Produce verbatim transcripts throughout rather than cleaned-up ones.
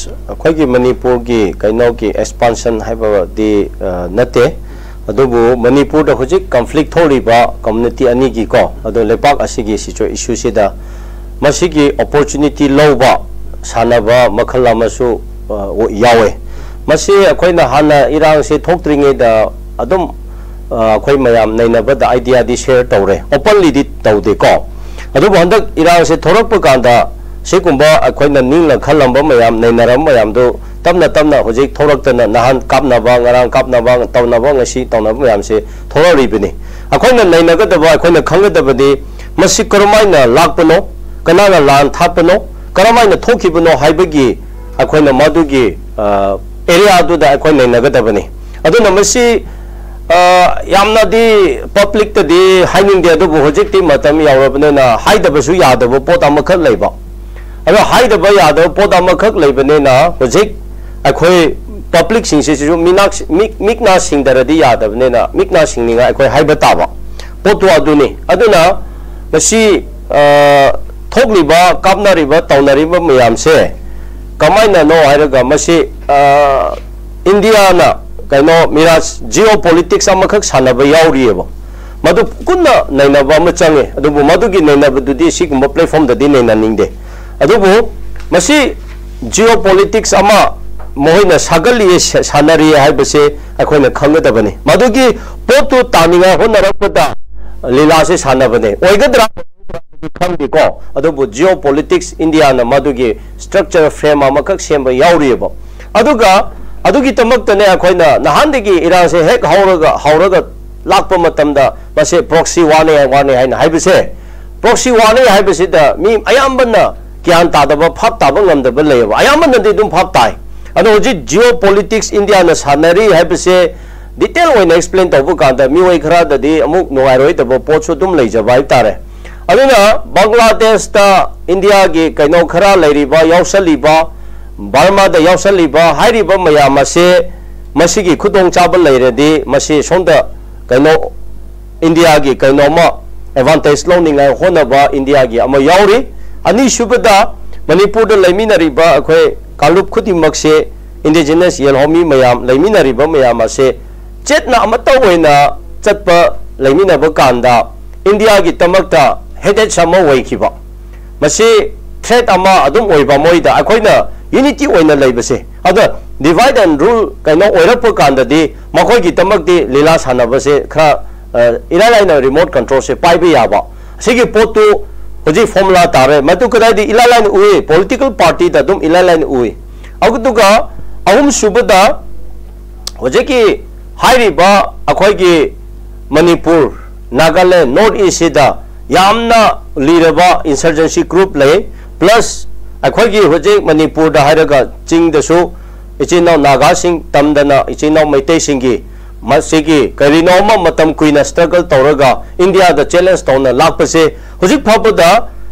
ꯑꯩꯈꯣꯏꯒꯤ ꯃꯅꯤꯄꯨꯔꯒꯤ ꯀꯩꯅꯣꯒꯤ ꯑꯦꯛꯁꯄꯥꯟꯁꯟ ꯍꯥꯏꯕꯗꯤ ꯑ, ꯅꯠꯇꯦ꯫ ꯑꯗꯨꯕꯨ ꯃꯅꯤꯄꯨꯔꯗ ꯍꯧꯖꯤꯛ ꯀꯟꯐ꯭ꯂꯤꯛ ꯊꯣꯛꯂꯤꯕ ꯀꯝꯃ꯭ꯌꯨꯅꯤꯇꯤ ꯑꯅꯤꯒꯤꯀꯣ, ꯑꯗꯣ ꯂꯩꯄꯥꯛ ꯑꯁꯤꯒꯤ ꯁꯤꯆꯨ ꯏꯁꯨꯁꯤꯗ ꯃꯁꯤꯒꯤ ꯑꯣꯄꯣꯔꯆꯨꯅꯤꯇꯤ ꯂꯧꯕ ꯁꯥꯟꯅꯕ ꯃꯈꯜ ꯑꯃꯁꯨ ꯑ, ꯌꯥꯎꯋꯦ꯫ ꯃꯁꯤ ꯑꯩꯈꯣꯏꯅ ꯍꯥꯟꯅ ꯏꯔꯥꯡꯁꯦ ꯊꯣꯛꯇ꯭ꯔꯤꯉꯩꯗ ꯑꯗꯨꯝ ꯑ, ꯑꯩꯈꯣꯏ ꯃꯌꯥꯝ ꯅꯩꯅꯕꯗ ꯑꯥꯏꯗꯤꯌꯥꯗꯤ ꯁꯦꯌꯔ ꯇꯧꯔꯦ, ꯑꯣꯄꯟꯂꯤꯗꯤ ꯇꯧꯗꯦꯀꯣ꯫ ꯑꯗꯨꯕꯨ ꯍꯟꯗꯛ ꯏꯔꯥꯡꯁꯦ ꯊꯣꯔꯛꯄ ꯀꯥꯟꯗ ꯁꯤꯒꯨꯝꯕ ꯑꯩꯈꯣꯏꯅ ꯅꯤꯡꯅ ꯈꯜꯂꯝꯕ ꯃꯌꯥꯝ, ꯅꯩꯅꯔꯝꯕ ꯃꯌꯥꯝꯗꯨ ꯇꯞꯅ ꯇꯞꯅ ꯍꯧꯖꯤꯛ ꯊꯣꯔꯛꯇꯅ, ꯅꯍꯥꯟ ꯀꯥꯞꯅꯕ, ꯉꯔꯥꯡ ꯀꯥꯞꯅꯕ, ꯇꯧꯅꯕ, ꯉꯁꯤ ꯇꯧꯅꯕ ꯃꯌꯥꯝꯁꯦ ꯊꯣꯔꯛꯂꯤꯕꯅꯤ꯫ ꯑꯩꯈꯣꯏꯅ ꯅꯩꯅꯒꯗꯕ, ꯑꯩꯈꯣꯏꯅ ꯈꯪꯒꯗꯕꯗꯤ ꯃꯁꯤ ꯀꯔꯝꯍꯥꯏꯅ ꯂꯥꯛꯄꯅꯣ, ꯀꯅꯥꯅ ꯂꯥꯟ ꯊꯥꯛꯄꯅꯣ, ꯀꯔꯝꯍꯥꯏꯅ ꯊꯣꯛꯈꯤꯕꯅꯣ ꯍꯥꯏꯕꯒꯤ ꯑꯩꯈꯣꯏꯅ ꯃꯗꯨꯒꯤ ꯑꯦꯔꯤꯌꯥꯗꯨꯗ ꯑꯩꯈꯣꯏ ꯅꯩꯅꯒꯗꯕꯅꯤ꯫ ꯑꯗꯨꯅ ꯃꯁꯤ ꯑ, ꯌꯥꯝꯅꯗꯤ ꯄꯕ꯭ꯂꯤꯛꯇꯗꯤ ꯍꯥꯏꯅꯤꯡꯗꯦ, ꯑꯗꯨꯕꯨ ꯍꯧꯖꯤꯛꯇꯤ ꯃꯇꯝ ꯌꯧꯔꯕꯅꯤꯅ ꯍꯥꯏꯗꯕꯁꯨ ꯌꯥꯗꯕ ꯄꯣꯠ ꯑꯃꯈꯛ ꯂꯩꯕ꯫ ꯑꯗꯣ ꯍꯥꯏꯗꯕ ꯌꯥꯗꯕ ꯄꯣꯠ ꯑꯃꯈꯛ ꯂꯩꯕꯅꯤꯅ ꯍꯧꯖꯤꯛ ꯑꯩꯈꯣꯏ ꯄꯕ꯭ꯂꯤꯛꯁꯤꯡꯁꯤꯁꯨ ꯃꯤꯅꯥꯛ-, ꯃꯤꯛ-, ꯃꯤꯛꯅꯥ ꯁꯤꯡꯗꯔꯗꯤ ꯌꯥꯗꯕꯅꯤꯅ ꯃꯤꯛꯅꯥ ꯁꯤꯡꯅꯤꯡꯉꯥꯏ ꯑꯩꯈꯣꯏ ꯍꯥꯏꯕ ꯇꯥꯕ ꯄꯣꯠꯇꯨ ꯑꯗꯨꯅꯤ꯫ ꯑꯗꯨꯅ ꯉꯁꯤ ꯑ, ꯊꯣꯛꯂꯤꯕ, ꯀꯥꯞꯅꯔꯤꯕ, ꯇꯧꯅꯔꯤꯕ ꯃꯌꯥꯝꯁꯦ ꯀꯃꯥꯏꯅꯅꯣ ꯍꯥꯏꯔꯒ ꯃꯁꯤ ꯑ, ꯏꯟꯗꯤꯌꯥꯅ ꯀꯩꯅꯣ ꯃꯤꯔꯥꯖ ꯖꯤꯑꯣ ꯄꯣꯂꯤꯇꯤꯛꯁ ꯑꯃꯈꯛ ꯁꯥꯟꯅꯕ ꯌꯥꯎꯔꯤꯑꯕ꯫ ꯃꯗꯨ ꯀꯨꯟꯅ ꯅꯩꯅꯕ ꯑꯃ ꯆꯪꯉꯦ, ꯑꯗꯨꯕꯨ ꯃꯗꯨꯒꯤ ꯅꯩꯅꯕꯗꯨꯗꯤ ꯁꯤꯒꯨꯝꯕ ꯄ꯭ꯂꯦꯠꯐꯣꯝꯗꯗꯤ ꯅꯩꯅꯅꯤꯡꯗꯦ꯫ ꯑꯗꯨꯕꯨ ꯃꯁꯤ ꯖꯤꯑꯣ ꯄꯣꯂꯤꯇꯤꯛꯁ ꯑꯃ ꯃꯈꯣꯏꯅ ꯁꯥꯒꯠꯂꯤꯌꯦ, ꯁꯥ-, ꯁꯥꯟꯅꯔꯤꯌꯦ ꯍꯥꯏꯕꯁꯦ ꯑꯩꯈꯣꯏꯅ ꯈꯪꯒꯗꯕꯅꯤ꯫ ꯃꯗꯨꯒꯤ ꯄꯣꯠꯇꯨ ꯇꯥꯅꯤꯡꯉꯥꯏ ꯍꯣꯠꯅꯔꯛꯄꯗ ꯂꯤꯂꯥꯁꯦ ꯁꯥꯟꯅꯕꯅꯦ꯫ ꯑꯣꯏꯒꯗ꯭ꯔꯥ? ꯈꯪꯗꯦꯀꯣ, ꯑꯗꯨꯕꯨ ꯖꯤꯑꯣ ꯄꯣꯂꯤꯇꯤꯛꯁ ꯏꯟꯗꯤꯌꯥꯅ ꯃꯗꯨꯒꯤ ꯁ꯭ꯇ꯭ꯔꯛꯆꯔ ꯐ꯭ꯔꯦꯝ ꯑꯃꯈꯛ ꯁꯦꯝꯕ ꯌꯥꯎꯔꯤꯑꯕ꯫ ꯑꯗꯨꯒ ꯑꯗꯨꯒꯤꯗꯃꯛꯇꯅꯦ ꯑꯩꯈꯣꯏꯅ ꯅꯍꯥꯟꯗꯒꯤ ꯏꯔꯥꯡꯁꯦ ꯍꯦꯛ ꯍꯧꯔꯒ, ꯍꯧꯔꯒ ꯂꯥꯛꯄ ꯃꯇꯝꯗ ꯃꯁꯦ ꯄ꯭ꯔꯣꯛꯁꯤ ꯋꯥꯔꯅꯦ, ꯋꯥꯔꯅꯦ ꯍꯥꯏꯅ ꯍꯥꯏꯕꯁꯦ꯫ ꯄ꯭ꯔꯣꯛꯁꯤ ꯋꯥꯔꯅꯦ ꯍꯥꯏꯕꯁꯤꯗ ꯃꯤ ꯑꯌꯥꯝꯕꯅ ꯒ꯭ꯌꯥꯟ ꯇꯥꯗꯕ, ꯚꯥꯞ ꯇꯥꯕ ꯉꯝꯗꯕ ꯂꯩꯌꯦꯕ꯫ ꯑꯌꯥꯝꯕꯅꯗꯤ ꯑꯗꯨꯝ ꯚꯥꯞ ꯇꯥꯏ꯫ ꯑꯗꯣ ꯍꯧꯖꯤꯛ ꯖꯤꯑꯣ ꯄꯣꯂꯤꯇꯤꯛꯁ ꯏꯟꯗꯤꯌꯥꯅ ꯁꯥꯟꯅꯔꯤ ꯍꯥꯏꯕꯁꯦ ꯗꯤꯇꯦꯜ ꯑꯣꯏꯅ ꯑꯦꯛꯁꯄ꯭ꯂꯦꯟ ꯇꯧꯕ ꯀꯥꯟꯗ ꯃꯤꯑꯣꯏ ꯈꯔꯗꯗꯤ ꯑꯃꯨꯛ ꯅꯨꯡꯉꯥꯏꯔꯣꯏꯗꯕ ꯄꯣꯠꯁꯨ ꯑꯗꯨꯝ ꯂꯩꯖꯕ ꯍꯥꯏꯕ ꯇꯥꯔꯦ꯫ ꯑꯗꯨꯅ ꯕꯪꯒ꯭ꯂꯥꯗꯦꯁꯇ ꯏꯟꯗꯤꯌꯥꯒꯤ ꯀꯩꯅꯣ ꯈꯔ ꯂꯩꯔꯤꯕ, ꯌꯥꯎꯁꯜꯂꯤꯕ, ꯕꯔꯃꯥꯗ ꯌꯥꯎꯁꯜꯂꯤꯕ ꯍꯥꯏꯔꯤꯕ ꯃꯌꯥꯝ ꯑꯁꯦ ꯃꯁꯤꯒꯤ ꯈꯨꯗꯣꯡꯆꯥꯕ ꯂꯩꯔꯗꯤ ꯃꯁꯤ ꯁꯣꯝꯗ ꯀꯩꯅꯣ ꯏꯟꯗꯤꯌꯥꯒꯤ ꯀꯩꯅꯣꯝꯃ ꯑꯦꯗꯚꯥꯟꯇꯦꯖ ꯂꯧꯅꯤꯡꯉꯥꯏ ꯍꯣꯠꯅꯕ ꯏꯟꯗꯤꯌꯥꯒꯤ ꯑꯃ ꯌꯥꯎꯔꯤ꯫ ꯑꯅꯤꯁꯨꯕꯗ ꯃꯅꯤꯄꯨꯔꯗ ꯂꯩꯃꯤꯟꯅꯔꯤꯕ ꯑꯩꯈꯣꯏ ꯀꯥꯡꯂꯨꯞ ꯈꯨꯗꯤꯡꯃꯛꯁꯦ, indigenous ꯌꯦꯜꯍꯧꯃꯤ ꯃꯌꯥꯝ, ꯂꯩꯃꯤꯟꯅꯔꯤꯕ ꯃꯌꯥꯝ ꯑꯁꯦ ꯆꯦꯠꯅ ꯑꯃꯠꯇ ꯑꯣꯏꯅ ꯆꯠꯄ, ꯂꯩꯃꯤꯟꯅꯕ ꯀꯥꯟꯗ ꯏꯟꯗꯤꯌꯥꯒꯤꯗꯃꯛꯇ headache ꯑꯃ ꯑꯣꯏꯈꯤꯕ, ꯃꯁꯤ threat ꯑꯃ ꯑꯗꯨꯝ ꯑꯣꯏꯕ, ꯃꯣꯏꯗ ꯑꯩꯈꯣꯏꯅ unity ꯑꯣꯏꯅ ꯂꯩꯕꯁꯦ꯫ ꯑꯗ divide and rule ꯀꯩꯅꯣ ꯑꯣꯏꯔꯛꯄ ꯀꯥꯟꯗꯗꯤ ꯃꯈꯣꯏꯒꯤꯗꯃꯛꯇꯤ ꯂꯤꯂꯥ ꯁꯥꯟꯅꯕꯁꯦ ꯈꯔ, ꯑ, ꯏꯔꯥꯏ ꯂꯥꯏꯅ remote control ꯁꯦ ꯄꯥꯏꯕ ꯌꯥꯕ꯫ ꯑꯁꯤꯒꯤ ꯄꯣꯠꯇꯨ ꯍꯧꯖꯤꯛ formula ꯇꯥꯔꯦ꯫ ꯃꯗꯨ ꯀꯗꯥꯏꯗ ꯏꯂꯥꯏ ꯂꯥꯏꯅ ꯎꯏ? Political party ꯗ ꯑꯗꯨꯝ ꯏꯂꯥꯏ ꯂꯥꯏꯅ ꯎꯏ꯫ ꯑꯗꯨꯒ ꯑꯍꯨꯝꯁꯨꯕꯗ, ꯍꯧꯖꯤꯛꯀꯤ ꯍꯥꯏꯔꯤꯕ ꯑꯩꯈꯣꯏꯒꯤ ꯃꯅꯤꯄꯨꯔ, ꯅꯥꯒꯥꯂꯦꯟ, North East ꯁꯤꯗ ꯌꯥꯝꯅ ꯂꯤꯔꯕ insurgency group ꯂꯩ, plus ꯑꯩꯈꯣꯏꯒꯤ ꯍꯧꯖꯤꯛ ꯃꯅꯤꯄꯨꯔꯗ ꯍꯥꯏꯔꯒ ꯆꯤꯡꯗꯁꯨ ꯏꯆꯤꯟ ꯏꯅꯥꯎ ꯅꯥꯒꯥꯁꯤꯡ ꯇꯝꯗꯅ ꯏꯆꯤꯟ ꯏꯅꯥꯎ ꯃꯩꯇꯩꯁꯤꯡꯒꯤ ꯃꯁꯤꯒꯤ ꯀꯔꯤꯅꯣ ꯑꯃ ꯃꯇꯝ ꯀꯨꯏꯅ struggle ꯇꯧꯔꯒ ꯏꯟꯗꯤꯌꯥꯗ challenge ꯇꯧꯅ ꯂꯥꯛꯄꯁꯦ, ꯍꯧꯖꯤꯛ ꯐꯥꯎꯕꯗ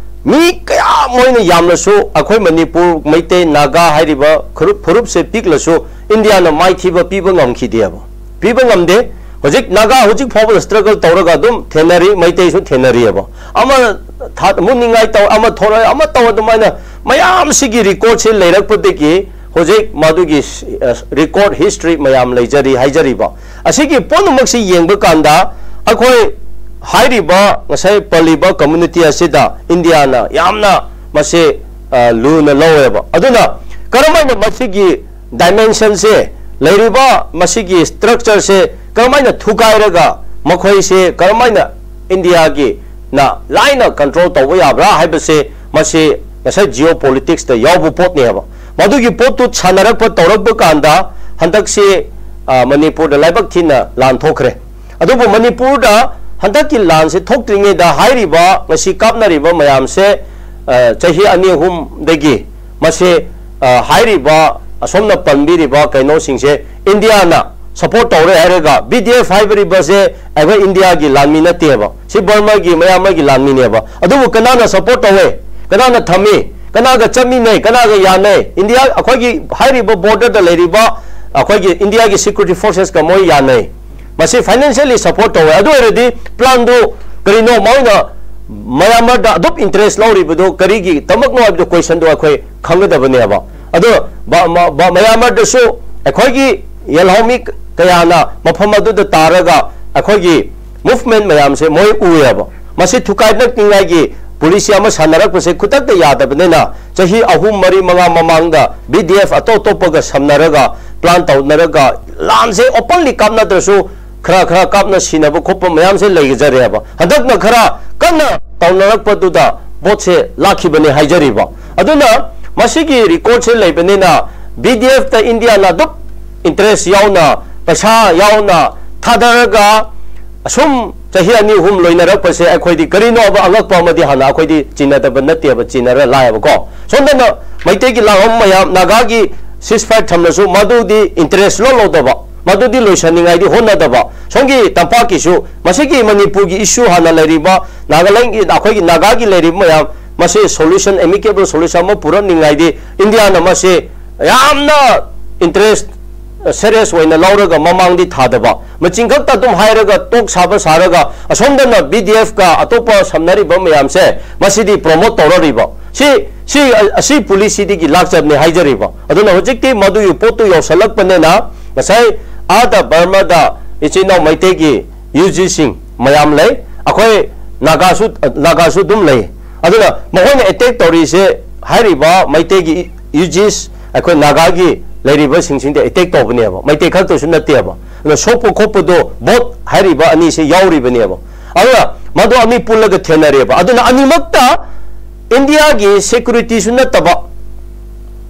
ꯃꯤ ꯀꯌꯥ ꯃꯣꯏꯅ ꯌꯥꯝꯅꯁꯨ ꯑꯩꯈꯣꯏ ꯃꯅꯤꯄꯨꯔ, ꯃꯩꯇꯩ, ꯅꯥꯒꯥ ꯍꯥꯏꯔꯤꯕ ꯈꯨꯔꯨꯞ, ꯐꯨꯔꯨꯞꯁꯦ ꯄꯤꯛꯂꯁꯨ ꯏꯟꯗꯤꯌꯥꯅ ꯃꯥꯏꯊꯤꯕ ꯄꯤꯕ ꯉꯝꯈꯤꯗꯦꯕ, ꯄꯤꯕ ꯉꯝꯗꯦ꯫ ꯍꯧꯖꯤꯛ ꯅꯥꯒꯥ ꯍꯧꯖꯤꯛ ꯐꯥꯎꯕꯗ struggle ꯇꯧꯔꯒ ꯑꯗꯨꯝ ꯊꯦꯡꯅꯔꯤ, ꯃꯩꯇꯩꯁꯨ ꯊꯦꯡꯅꯔꯤꯑꯕ꯫ ꯑꯃ ꯊꯥ-, ꯃꯨꯠꯅꯤꯡꯉꯥꯏ ꯇꯧ, ꯑꯃ ꯊꯣꯔꯛꯑꯦ, ꯑꯃ ꯇꯧ, ꯑꯗꯨꯃꯥꯏꯅ ꯃꯌꯥꯝꯁꯤꯒꯤ record ꯁꯦ ꯂꯩꯔꯛꯄꯗꯒꯤ ꯍꯧꯖꯤꯛ ꯃꯗꯨꯒꯤ, ꯑ, record history ꯃꯌꯥꯝ ꯂꯩꯖꯔꯤ ꯍꯥꯏꯖꯔꯤꯕ꯫ ꯑꯁꯤꯒꯤ ꯄꯨꯝꯅꯃꯛꯁꯤ ꯌꯦꯡꯕ ꯀꯥꯟꯗ ꯑꯩꯈꯣꯏ ꯍꯥꯏꯔꯤꯕ ꯉꯁꯥꯏ ꯄꯜꯂꯤꯕ community ꯑꯁꯤꯗ ꯏꯟꯗꯤꯌꯥꯅ ꯌꯥꯝꯅ ꯃꯁꯤ, ꯑ, ꯂꯨꯅ ꯂꯧꯋꯦꯕ꯫ ꯑꯗꯨꯅ ꯀꯔꯝꯍꯥꯏꯅ ꯃꯁꯤꯒꯤ dimension ꯁꯦ, ꯂꯩꯔꯤꯕ ꯃꯁꯤꯒꯤ structure ꯁꯦ ꯀꯔꯝꯍꯥꯏꯅ ꯊꯨꯒꯥꯏꯔꯒ ꯃꯈꯣꯏꯁꯦ ꯀꯔꯝꯍꯥꯏꯅ ꯏꯟꯗꯤꯌꯥꯒꯤꯅ ꯂꯥꯏꯅ control ꯇꯧꯕ ꯌꯥꯕ꯭ꯔꯥ ꯍꯥꯏꯕꯁꯦ, ꯃꯁꯤ ꯉꯁꯥꯏ geopolitics ꯇ ꯌꯥꯎꯕ ꯄꯣꯠꯅꯦꯕ꯫ ꯃꯗꯨꯒꯤ ꯄꯣꯠꯇꯨ ꯁꯥꯟꯅꯔꯛꯄ ꯇꯧꯔꯛꯄ ꯀꯥꯟꯗ ꯍꯟꯗꯛꯁꯤ, ꯑ, ꯃꯅꯤꯄꯨꯔꯗ ꯂꯥꯏꯕꯛ ꯊꯤꯅ ꯂꯥꯟ ꯊꯣꯛꯈ꯭ꯔꯦ꯫ ꯑꯗꯨꯕꯨ ꯃꯅꯤꯄꯨꯔꯗ ꯍꯟꯗꯛꯀꯤ ꯂꯥꯟꯁꯦ ꯊꯣꯛꯇ꯭ꯔꯤꯉꯩꯗ ꯍꯥꯏꯔꯤꯕ ꯉꯁꯤ ꯀꯥꯞꯅꯔꯤꯕ ꯃꯌꯥꯝꯁꯦ, ꯑ, ꯆꯍꯤ ꯑꯅꯤ ꯑꯍꯨꯝꯗꯒꯤ ꯃꯁꯦ, ꯑ, ꯍꯥꯏꯔꯤꯕ ꯑꯁꯣꯝꯅ ꯄꯟꯕꯤꯔꯤꯕ ꯀꯩꯅꯣꯁꯤꯡꯁꯦ ꯏꯟꯗꯤꯌꯥꯅ support ꯇꯧꯔꯦ ꯍꯥꯏꯔꯒ, B D F ꯍꯥꯏꯕꯔꯤꯕꯁꯦ ꯑꯩꯈꯣꯏ ꯏꯟꯗꯤꯌꯥꯒꯤ ꯂꯥꯟꯃꯤ ꯅꯠꯇꯦꯕ, ꯁꯤ ꯕꯔꯃꯥꯒꯤ ꯃꯌꯥꯝ ꯑꯃꯒꯤ ꯂꯥꯟꯃꯤꯅꯦꯕ꯫ ꯑꯗꯨꯕꯨ ꯀꯅꯥꯅ support ꯇꯧꯋꯦ? ꯀꯅꯥꯅ ꯊꯝꯃꯤ? ꯀꯅꯥꯒ ꯆꯠꯃꯤꯟꯅꯩ? ꯀꯅꯥꯒ ꯌꯥꯅꯩ? ꯏꯟꯗꯤꯌꯥ, ꯑꯩꯈꯣꯏꯒꯤ ꯍꯥꯏꯔꯤꯕ border ꯗ ꯂꯩꯔꯤꯕ ꯑꯩꯈꯣꯏꯒꯤ ꯏꯟꯗꯤꯌꯥꯒꯤ security forces ꯀ ꯃꯣꯏ ꯌꯥꯅꯩ꯫ ꯃꯁꯤ financially support ꯇꯧꯋꯦ꯫ ꯑꯗꯨ ꯑꯣꯏꯔꯗꯤ plan ꯗꯨ ꯀꯔꯤꯅꯣ? ꯃꯣꯏꯅ ꯃꯌꯥꯝꯃꯔꯗ ꯑꯗꯨꯛ interest ꯂꯧꯔꯤꯕꯗꯨ ꯀꯔꯤꯒꯤꯗꯃꯛꯅꯣ ꯍꯥꯏꯕꯗꯨ question ꯗꯨ ꯑꯩꯈꯣꯏ ꯈꯪꯒꯗꯕꯅꯦꯕ꯫ ꯑꯗꯣ ꯃꯌꯥꯃꯔꯗꯁꯨ ꯑꯩꯈꯣꯏꯒꯤ ꯌꯦꯜꯍꯧꯃꯤ ꯀꯌꯥꯅ ꯃꯐꯝ ꯑꯗꯨꯗ ꯇꯥꯔꯒ ꯑꯩꯈꯣꯏꯒꯤ ꯃꯨꯚꯃꯦꯟ ꯃꯌꯥꯝꯁꯦ ꯃꯣꯏ ꯎꯏꯌꯦꯕ꯫ ꯃꯁꯤ ꯊꯨꯀꯥꯏꯅꯛꯅꯤꯡꯉꯥꯏꯒꯤ ꯄꯣꯂꯤꯁꯤ ꯑꯃ ꯁꯥꯟꯅꯔꯛꯄꯁꯦ ꯈꯨꯗꯛꯇ ꯌꯥꯗꯕꯅꯤꯅ, ꯆꯍꯤ ꯑꯍꯨꯝ ꯃꯔꯤ ꯃꯉꯥ ꯃꯃꯥꯡꯗ ꯕꯤ ꯗꯤ ꯑꯦꯐ ꯑꯇꯣꯞ ꯑꯇꯣꯞꯄꯒ ꯁꯝꯅꯔꯒ, ꯄ꯭ꯂꯥꯟ ꯇꯧꯅꯔꯒ, ꯂꯥꯟꯁꯦ ꯑꯣꯄꯟꯂꯤ ꯀꯥꯞꯅꯗ꯭ꯔꯁꯨ ꯈꯔ ꯈꯔ ꯀꯥꯞꯅ ꯁꯤꯅꯕ ꯈꯣꯠꯄ ꯃꯌꯥꯝꯁꯦ ꯂꯩꯖꯔꯦꯕ꯫ ꯍꯟꯗꯛꯅ ꯈꯔ ꯀꯟꯅ ꯇꯧꯅꯔꯛꯄꯗꯨꯗ ꯄꯣꯠꯁꯦ ꯂꯥꯛꯈꯤꯕꯅꯦ ꯍꯥꯏꯖꯔꯤꯕ꯫ ꯑꯗꯨꯅ ꯃꯁꯤꯒꯤ ꯔꯦꯀꯣꯔꯗꯁꯦ ꯂꯩꯕꯅꯤꯅ, ꯕꯤ ꯗꯤ ꯑꯦꯐꯇ ꯏꯟꯗꯤꯌꯥꯅ ꯑꯗꯨꯛ ꯏꯟꯇꯔꯦꯁ ꯌꯥꯎꯅ, ꯄꯩꯁꯥ ꯌꯥꯎꯅ ꯊꯥꯗꯔꯒ ꯑꯁꯨꯝ ꯆꯍꯤ ꯑꯅꯤ ꯑꯍꯨꯝ ꯂꯣꯏꯅꯔꯛꯄꯁꯦ ꯑꯩꯈꯣꯏꯗꯤ ꯀꯔꯤꯅꯣꯕ ꯑꯉꯛꯄ ꯑꯃꯗꯤ ꯍꯥꯟꯅ ꯑꯩꯈꯣꯏꯗꯤ ꯆꯤꯟꯅꯗꯕ ꯅꯠꯇꯦꯕ, ꯆꯤꯟꯅꯔ ꯂꯥꯛꯑꯦꯕꯀꯣ꯫ ꯁꯣꯝꯗꯅ ꯃꯩꯇꯩꯒꯤ ꯂꯥꯡꯐꯝ ꯃꯌꯥꯝ, ꯅꯥꯒꯥꯒꯤ ceasefire ꯊꯝꯂꯁꯨ ꯃꯗꯨꯗꯤ ꯏꯟꯇꯔꯦꯁ ꯂꯣ ꯂꯧꯗꯕ, ꯃꯗꯨꯗꯤ ꯂꯣꯏꯁꯟꯅꯤꯡꯉꯥꯏꯗꯤ ꯍꯣꯠꯅꯗꯕ꯫ ꯁꯣꯝꯒꯤ ꯇꯝꯄꯥꯛꯀꯤꯁꯨ ꯃꯁꯤꯒꯤ ꯃꯅꯤꯄꯨꯔꯒꯤ ꯏꯁꯨ ꯍꯥꯟꯅ ꯂꯩꯔꯤꯕ ꯅꯥꯒꯥꯂꯦꯟꯒꯤ, ꯑꯩꯈꯣꯏꯒꯤ ꯅꯥꯒꯥꯒꯤ ꯂꯩꯔꯤꯕ ꯃꯌꯥꯝ, ꯃꯁꯤ solution, amicable solution ꯑꯃ ꯄꯨꯔꯛꯅꯤꯡꯉꯥꯏꯗꯤ ꯏꯟꯗꯤꯌꯥꯅ ꯃꯁꯤ ꯌꯥꯝꯅ ꯏꯟꯇꯔꯦꯁ ꯁꯦꯔꯤꯌꯁ ꯑꯣꯏꯅ ꯂꯧꯔꯒ ꯃꯃꯥꯡꯗꯤ ꯊꯥꯗꯕ, ꯃꯆꯤꯟ ꯈꯛꯇ ꯑꯗꯨꯝ ꯍꯥꯏꯔꯒ ꯇꯣꯛ ꯁꯥꯕ ꯁꯥꯔꯒ ꯑꯁꯣꯝꯗꯅ ꯕꯤ ꯗꯤ ꯑꯦꯐꯀ ꯑꯇꯣꯞꯄ ꯁꯝꯅꯔꯤꯕ ꯃꯌꯥꯝꯁꯦ ꯃꯁꯤꯗꯤ ꯄ꯭ꯔꯣꯃꯣꯠ ꯇꯧꯔꯔꯤꯕ꯫ ꯁꯤ, ꯁꯤ, ꯑꯁꯤ ꯄꯣꯂꯤꯁꯤꯗꯒꯤ ꯂꯥꯛꯆꯕꯅꯦ ꯍꯥꯏꯖꯔꯤꯕ꯫ ꯑꯗꯨꯅ ꯍꯧꯖꯤꯛꯇꯤ ꯃꯗꯨꯒꯤ ꯄꯣꯠꯇꯨ ꯌꯧꯁꯜꯂꯛꯄꯅꯤꯅ ꯉꯁꯥꯏ ꯑꯥꯗ ꯕꯔꯃꯥꯗ ꯏꯆꯤꯟ ꯏꯅꯥꯎ ꯃꯩꯇꯩꯒꯤ ꯌꯨ ꯖꯤꯁꯤꯡ ꯃꯌꯥꯝ ꯂꯩ, ꯑꯩꯈꯣꯏ ꯅꯥꯒꯥꯁꯨ, ꯅꯥꯒꯥꯁꯨ ꯑꯗꯨꯝ ꯂꯩ꯫ ꯑꯗꯨꯅ ꯃꯈꯣꯏꯅ ꯑꯦꯇꯦꯛ ꯇꯧꯔꯤꯁꯦ ꯍꯥꯏꯔꯤꯕ ꯃꯩꯇꯩꯒꯤ ꯌꯨ ꯖꯤꯁ, ꯑꯩꯈꯣꯏ ꯅꯥꯒꯥꯒꯤ ꯂꯩꯔꯤꯕꯁꯤꯡꯁꯤꯡꯗ ꯑꯦꯇꯦꯛ ꯇꯧꯕꯅꯦꯕ, ꯃꯩꯇꯩ ꯈꯛꯇꯁꯨ ꯅꯠꯇꯦꯕ꯫ ꯑꯗꯨꯅ ꯁꯣꯛꯄ ꯈꯣꯠꯄꯗꯣ ꯕꯣꯠ ꯍꯥꯏꯔꯤꯕ ꯑꯅꯤꯁꯦ ꯌꯥꯎꯔꯤꯕꯅꯦꯕ꯫ ꯑꯗꯨꯅ ꯃꯗꯨ ꯑꯅꯤ ꯄꯨꯜꯂꯒ ꯊꯦꯡꯅꯔꯦꯕ꯫ ꯑꯗꯨꯅ ꯑꯅꯤꯃꯛꯇ ꯏꯟꯗꯤꯌꯥꯒꯤ ꯁꯦꯀ꯭ꯌꯨꯔꯤꯇꯤꯁꯨ ꯅꯠꯇꯕ,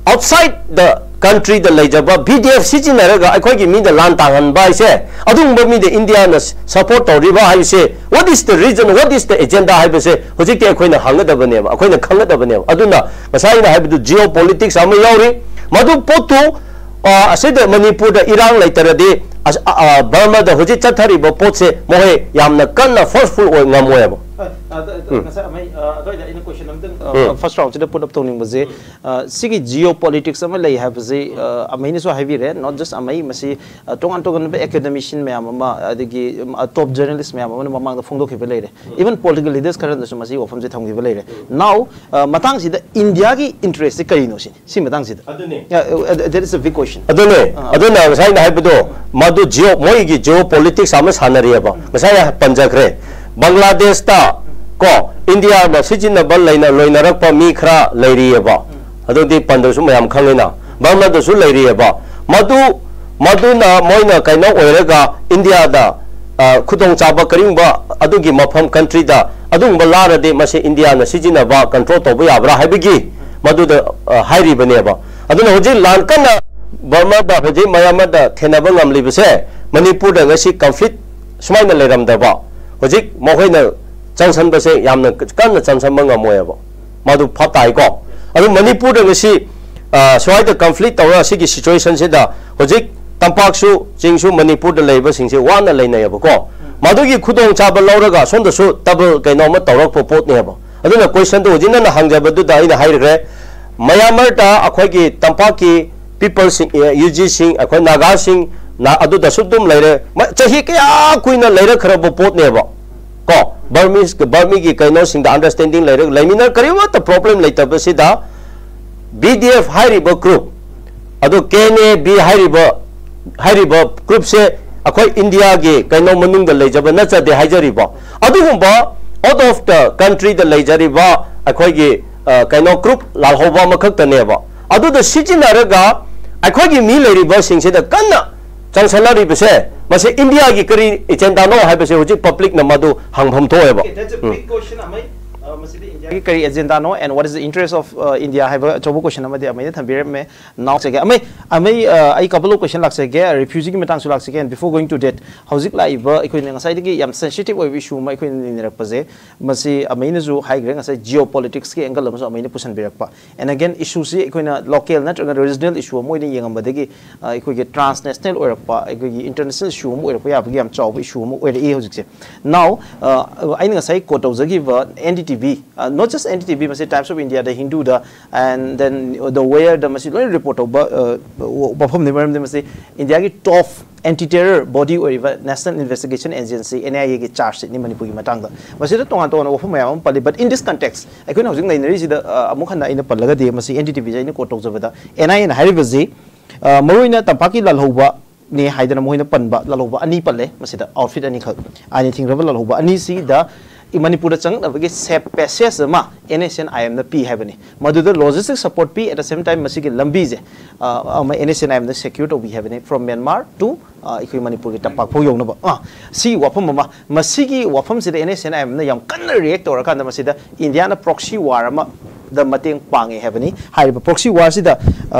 ꯑꯥꯎꯠꯁꯥꯏꯗ ꯗ ꯀꯟꯇ꯭ꯔꯤꯗ ꯂꯩꯖꯕ ꯕꯤ ꯗꯤ ꯑꯦꯐ ꯁꯤꯖꯤꯟꯅꯔꯒ ꯑꯩꯈꯣꯏꯒꯤ ꯃꯤꯗ ꯂꯥꯟ ꯇꯥꯡꯍꯟꯕ ꯍꯥꯏꯁꯦ, ꯑꯗꯨꯒꯨꯝꯕ ꯃꯤꯗ ꯏꯟꯗꯤꯌꯥꯅ ꯁꯄꯣꯔꯠ ꯇꯧꯔꯤꯕ ꯍꯥꯏꯕꯁꯦ, what is the reason, what is the agenda ꯍꯥꯏꯕꯁꯦ ꯍꯧꯖꯤꯛꯇꯤ ꯑꯩꯈꯣꯏꯅ ꯍꯪꯒꯗꯕꯅꯦꯕ, ꯑꯩꯈꯣꯏꯅ ꯈꯪꯒꯗꯕꯅꯦꯕ꯫ ꯑꯗꯨꯅ ꯉꯁꯥꯏ ꯑꯩꯅ ꯍꯥꯏꯕꯗꯨ ꯖꯤꯑꯣ ꯄꯣꯂꯤꯇꯤꯛꯁ ꯑꯃ ꯌꯥꯎꯔꯤ꯫ ꯃꯗꯨ ꯄꯣꯠꯇꯨ, ꯑ, ꯑꯁꯤꯗ ꯃꯅꯤꯄꯨꯔꯗ ꯏꯔꯥꯡ ꯂꯩꯇꯔꯗꯤ, ꯑꯁ, ꯑ, ꯑ, ꯕꯔꯃꯥꯗ ꯍꯧꯖꯤꯛ ꯆꯠꯊꯔꯤꯕ ꯄꯣꯠꯁꯦ ꯃꯈꯣꯏ ꯌꯥꯝꯅ ꯀꯟꯅ ꯐꯣꯔꯁꯐꯨꯜ ꯑꯣꯏ ꯉꯝꯃꯣꯏꯕ꯫ ꯑ, ꯑ, ꯑ, ꯎꯝ꯫ ꯉꯁꯥꯏ ꯑꯃꯩ, ꯑ, ꯑꯗꯨꯋꯥꯏꯗ ꯑꯩꯅ question ꯑꯝꯇꯪ, ꯑ, ꯎꯝ꯫ First round ꯁꯤꯗ put up ꯇꯧꯅꯤꯡꯕꯁꯦ, ꯎꯝ꯫ ꯑ, ꯁꯤꯒꯤ geopolitics ꯑꯃ ꯂꯩ ꯍꯥꯏꯕꯁꯤ, ꯎꯝ꯫ ꯑ, ꯑꯃꯩꯅꯁꯨ ꯍꯥꯏꯕꯤꯔꯦ, not just ꯑꯃꯩ, ꯃꯁꯤ, ꯑ, ꯇꯣꯉꯥꯟ ꯇꯣꯉꯥꯟꯕ academician ꯃꯌꯥꯝ ꯑꯃ, ꯑꯗꯒꯤ, ꯎꯝ, ꯑ, top journalist ꯃꯌꯥꯝ ꯑꯃꯅ ꯃꯃꯥꯡꯗ ꯐꯣꯡꯗꯣꯛꯈꯤꯕ ꯂꯩꯔꯦ꯫ ꯎꯝ꯫ Even political leaders ꯈꯔꯅꯁꯨ ꯃꯁꯤꯒꯤ ꯋꯥꯐꯝꯁꯦ ꯊꯝꯈꯤꯕ ꯂꯩꯔꯦ꯫ ꯎꯝ꯫ Now, ꯑ, ꯃꯇꯥꯡꯁꯤꯗ ꯏꯟꯗꯤꯌꯥꯒꯤ interest ꯁꯤ ꯀꯔꯤꯅꯣ ꯁꯤꯅꯤ? ꯁꯤ ꯃꯇꯥꯡꯁꯤꯗ꯫ ꯑꯗꯨꯅꯤ꯫ Yeah, uh, that is a big question꯫ ꯑꯗꯨꯅꯦ꯫ ꯑꯥ꯫ ꯑꯗꯨꯅ ꯉꯁꯥꯏ ꯑꯩꯅ ꯍꯥꯏꯕꯗꯣ, ꯃꯗꯨ geo-, ꯃꯣꯏꯒꯤ geopolitics ꯑꯃ ꯁꯥꯟꯅꯔꯤꯑꯕ꯫ ꯉꯁꯥꯏ ꯑꯩ ꯄꯟꯖꯈ꯭ꯔꯦ꯫ ꯕꯪꯒ꯭ꯂꯥꯗꯦꯁꯇ ꯀꯣ, ꯏꯟꯗꯤꯌꯥꯅ ꯁꯤꯖꯤꯟꯅꯕ ꯂꯩꯅ-, ꯂꯣꯏꯅꯔꯛꯄ ꯃꯤ ꯈꯔ ꯂꯩꯔꯤꯑꯕ꯫ ꯑꯗꯨꯗꯤ ꯄꯟꯗ꯭ꯔꯁꯨ ꯃꯌꯥꯝ ꯈꯪꯉꯤꯅ꯫ ꯕꯔꯃꯥꯗꯁꯨ ꯂꯩꯔꯤꯑꯕ꯫ ꯃꯗꯨ, ꯃꯗꯨꯅ ꯃꯣꯏꯅ ꯀꯩꯅꯣ ꯑꯣꯏꯔꯒ ꯏꯟꯗꯤꯌꯥꯗ, ꯑ, ꯈꯨꯗꯣꯡꯆꯥꯕ ꯀꯔꯤꯒꯨꯝꯕ ꯑꯗꯨꯒꯤ ꯃꯐꯝ countryꯗ ꯑꯗꯨꯒꯨꯝꯕ ꯂꯥꯔꯗꯤ ꯃꯁꯤ ꯏꯟꯗꯤꯌꯥꯅ ꯁꯤꯖꯤꯟꯅꯕ, control ꯇꯧꯕ ꯌꯥꯕ꯭ꯔꯥ ꯍꯥꯏꯕꯒꯤ ꯃꯗꯨꯗ, ꯑ, ꯍꯥꯏꯔꯤꯕꯅꯦꯕ꯫ ꯑꯗꯨꯅ ꯍꯧꯖꯤꯛ ꯂꯥꯟ ꯀꯟꯅ ꯕꯔꯃꯥꯗ, ꯍꯧꯖꯤꯛ ꯃꯌꯥꯃꯔꯗ ꯊꯦꯅꯕ ꯉꯝꯂꯤꯕꯁꯦ ꯃꯅꯤꯄꯨꯔꯗ ꯉꯁꯤ conflict ꯁꯨꯃꯥꯏꯅ ꯂꯩꯔꯝꯗꯕ, ꯍꯧꯖꯤꯛ ꯃꯈꯣꯏꯅ ꯆꯪꯁꯟꯕꯁꯦ ꯌꯥꯝꯅ ꯀꯟꯅ ꯆꯪꯁꯟꯕ ꯉꯝꯃꯣꯏꯕ꯫ ꯃꯗꯨ ꯐꯠ ꯇꯥꯏꯀꯣ꯫ ꯑꯗꯨ ꯃꯅꯤꯄꯨꯔꯗ ꯉꯁꯤ, ꯑ, ꯁ꯭ꯋꯥꯏꯗ conflict ꯇꯧꯔ ꯁꯤꯒꯤ situationꯁꯤꯗ ꯍꯧꯖꯤꯛ ꯇꯝꯄꯥꯛꯁꯨ ꯆꯤꯡꯁꯨ ꯃꯅꯤꯄꯨꯔꯗ ꯂꯩꯕꯁꯤꯡꯁꯦ ꯋꯥꯅ ꯂꯩꯅꯩꯌꯦꯕꯀꯣ꯫ ꯃꯗꯨꯒꯤ ꯈꯨꯗꯣꯡꯆꯥꯕ ꯂꯧꯔꯒ ꯁꯣꯝꯗꯁꯨ double ꯀꯩꯅꯣꯝꯃ ꯇꯧꯔꯛꯄ ꯄꯣꯠꯅꯦꯕ꯫ ꯑꯗꯨꯅ questionꯗꯣ ꯍꯧꯖꯤꯛ ꯅꯪꯅ ꯍꯪꯖꯕꯗꯨꯗ ꯑꯩꯅ ꯍꯥꯏꯈ꯭ꯔꯦ꯫ ꯃꯌꯥꯃꯔꯗ ꯑꯩꯈꯣꯏꯒꯤ ꯇꯝꯄꯥꯛꯀꯤ peopleꯁꯤꯡ, ꯑꯦ, UGꯁꯤꯡ, ꯑꯩꯈꯣꯏ ꯅꯥꯒꯥꯁꯤꯡ ꯅ-, ꯑꯗꯨꯗꯁꯨ ꯑꯗꯨꯝ ꯂꯩꯔꯦ꯫ ꯃ-, ꯆꯍꯤ ꯀꯌꯥ ꯀꯨꯏꯅ ꯂꯩꯔꯛꯈ꯭ꯔꯕ ꯄꯣꯠꯅꯦꯕ꯫ ꯀꯣ, ꯕꯔꯃꯤꯁ-, ꯕꯔꯃꯤꯒꯤ ꯀꯩꯅꯣꯁꯤꯡꯗ understanding ꯂꯩꯔꯒ ꯂꯩꯃꯤꯟꯅ ꯀꯔꯤꯃꯠꯇ problem ꯂꯩꯇꯕꯁꯤꯗ BDF ꯍꯥꯏꯔꯤꯕ group, ꯑꯗꯣ KNA-B ꯍꯥꯏꯔꯤꯕ, ꯍꯥꯏꯔꯤꯕ groupꯁꯦ ꯑꯩꯈꯣꯏ ꯏꯟꯗꯤꯌꯥꯒꯤ ꯀꯩꯅꯣ ꯃꯅꯨꯡꯗ ꯂꯩꯖꯕ ꯅꯠꯆꯗꯦ ꯍꯥꯏꯖꯔꯤꯕ꯫ ꯑꯗꯨꯒꯨꯝꯕ out of the countryꯗ ꯂꯩꯖꯔꯤꯕ ꯑꯩꯈꯣꯏꯒꯤ, ꯑ, ꯀꯩꯅꯣ group ꯂꯥꯜꯍꯧꯕ ꯑꯃꯈꯛꯇꯅꯦꯕ꯫ ꯑꯗꯨꯗ ꯁꯤꯖꯤꯟꯅꯔꯒ ꯑꯩꯈꯣꯏꯒꯤ ꯃꯤ ꯂꯩꯔꯤꯕꯁꯤꯡꯁꯤꯗ ꯀꯟꯅ ꯆꯪꯁꯜꯂꯛꯂꯤꯕꯁꯦ, ꯃꯁꯤ ꯏꯟꯗꯤꯌꯥꯒꯤ ꯀꯔꯤ agendaꯅꯣ ꯍꯥꯏꯕꯁꯦ ꯍꯧꯖꯤꯛ publicꯅ ꯃꯗꯨ ꯍꯪꯐꯝ ꯊꯣꯛꯑꯦꯕ꯫ Okay, that's a um. Big question, ꯑꯃꯩ, ꯑ, ꯃꯁꯤꯗꯤ ꯏꯟꯗꯤꯌꯥ ꯀꯔꯤ agenda no and what is the interest of India ꯍꯥꯏꯕ ꯑꯆꯧꯕ question ꯑꯃꯗꯤ ꯑꯃꯩꯅ ꯊꯝꯕꯤꯔꯝꯃꯦ꯫ ꯅꯥꯎꯁꯦꯒꯦ ꯑꯃꯩ ꯑꯃꯩ ꯑꯩ couple of question ꯂꯥꯛꯆꯒꯦ, refugee ꯒꯤ ꯃꯇꯥꯡꯁꯨ ꯂꯥꯛꯆꯒꯦ꯫ And before going to that, ꯍꯧꯖꯤꯛ ꯂꯥꯛꯏꯕ ꯑꯩꯈꯣꯏꯅ ꯉꯁꯥꯏꯗꯒꯤ ꯌꯥꯝ sensitive ꯑꯣꯏꯕ issue ꯑꯃ ꯑꯩꯈꯣꯏꯅ ꯅꯩꯅꯔꯛꯄꯁꯦ, ꯃꯁꯤ ꯑꯃꯩꯅꯁꯨ ꯍꯥꯏꯈ꯭ꯔꯦ ꯉꯁꯥꯏ, geopolitics ꯀꯤ angle ꯑꯃꯁꯨ ꯑꯃꯩꯅ ꯄꯨꯁꯟꯕꯤꯔꯛꯄ꯫ And again, issue ꯁꯤ ꯑꯩꯈꯣꯏꯅ local ꯅꯠꯇ꯭ꯔꯒ regional issue ꯑꯃ ꯑꯣꯏꯅ ꯌꯦꯡꯉꯝꯕꯗꯒꯤ ꯑꯩꯈꯣꯏꯒꯤ transnational ꯑꯣꯏꯔꯛꯄ, ꯑꯩꯈꯣꯏꯒꯤ international issue ꯑꯃ ꯑꯣꯏꯔꯛꯄ ꯌꯥꯕꯒꯤ ꯌꯥꯝ ꯆꯥꯎꯕ issue ꯑꯃ ꯑꯣꯏꯔꯛꯏ ꯍꯧꯖꯤꯛꯁꯦ꯫ Now ꯑꯩꯅ ꯉꯁꯥꯏ quote ꯇꯧꯖꯈꯤꯕ N D T V, not just N D T V, ꯃꯁꯤ Times of India the, ꯍꯤꯟꯗꯨꯗ, and then The Wire ꯗ ꯃꯁꯤ ꯂꯣꯏꯅ report ꯇꯧꯕ ꯃꯐꯝꯅꯤ꯫ ꯃꯔꯝꯗꯤ ꯃꯁꯤ ꯏꯟꯗꯤꯌꯥꯒꯤ top anti terror body ꯑꯣꯏꯔꯤꯕ National Investigation Agency, N I A ꯒꯤ charge sheet ꯅꯤ ꯃꯅꯤꯄꯨꯔꯒꯤ ꯃꯇꯥꯡꯗ꯫ ꯃꯁꯤꯗ ꯇꯣꯉꯥꯟ ꯇꯣꯉꯥꯟꯕ ꯋꯥꯐꯝ ꯃꯌꯥꯝ ꯑꯃ ꯄꯜꯂꯤ, but in this context ꯑꯩꯈꯣꯏꯅ ꯍꯧꯖꯤꯛ ꯅꯩꯅꯔꯤꯁꯤꯗ ꯑꯃꯨꯛ ꯍꯟꯅ ꯑꯩꯅ ꯄꯜꯂꯒꯗꯤ, ꯃꯁꯤ N D T V ꯁꯦ ꯑꯩꯅ quote ꯇꯧꯖꯕꯗ, N I A ꯅ ꯍꯥꯏꯔꯤꯕꯁꯤ ꯃꯔꯨꯑꯣꯏꯅ ꯇꯝꯄꯥꯛꯀꯤ ꯂꯥꯜꯍꯧꯕ ꯅꯦ ꯍꯥꯏꯗꯅ ꯃꯈꯣꯏꯅ ꯄꯟꯕ ꯂꯥꯜꯍꯧꯕ ꯑꯅꯤ ꯄꯜꯂꯦ꯫ ꯃꯁꯤꯗ outfit ꯑꯅꯤꯈꯛ, ꯑꯥꯏꯟꯅ ꯊꯤꯡꯈ꯭ꯔꯕ ꯂꯥꯜꯍꯧꯕ ꯑꯅꯤꯁꯤꯗ ꯃꯅꯤꯄꯨꯔꯗ ꯆꯪꯂꯛꯅꯕꯒꯤ safe passage ꯑꯃ N S C N I M ꯅ ꯄꯤ ꯍꯥꯏꯕꯅꯤ꯫ ꯃꯗꯨꯗ logistic support P, at the same time ꯃꯁꯤꯒꯤ ꯂꯝꯕꯤꯁꯦ ꯑꯃ N S C N I M ꯅ secure ꯇꯧꯕꯤ ꯍꯥꯏꯕꯅꯤ, from Myanmar to ꯑꯩꯈꯣꯏ ꯃꯅꯤꯄꯨꯔꯒꯤ ꯇꯝꯄꯥꯛ ꯐꯥꯎ ꯌꯧꯅꯕ꯫ ꯑ, ꯁꯤ ꯋꯥꯐꯝ ꯑꯃ, ꯃꯁꯤꯒꯤ ꯋꯥꯐꯝꯁꯤꯗ N S C N I M ꯅ ꯌꯥꯝ ꯀꯟꯅ react ꯇꯧꯔꯀꯥꯟꯗ ꯃꯁꯤꯗ ꯏꯟꯗꯤꯌꯥꯅ proxy war ꯑꯃ ꯗ ꯃꯇꯦꯡ ꯄꯥꯡꯉꯦ ꯍꯥꯏꯕꯅꯤ꯫ ꯍꯥꯏꯔꯤꯕ proxy war ꯁꯤꯗ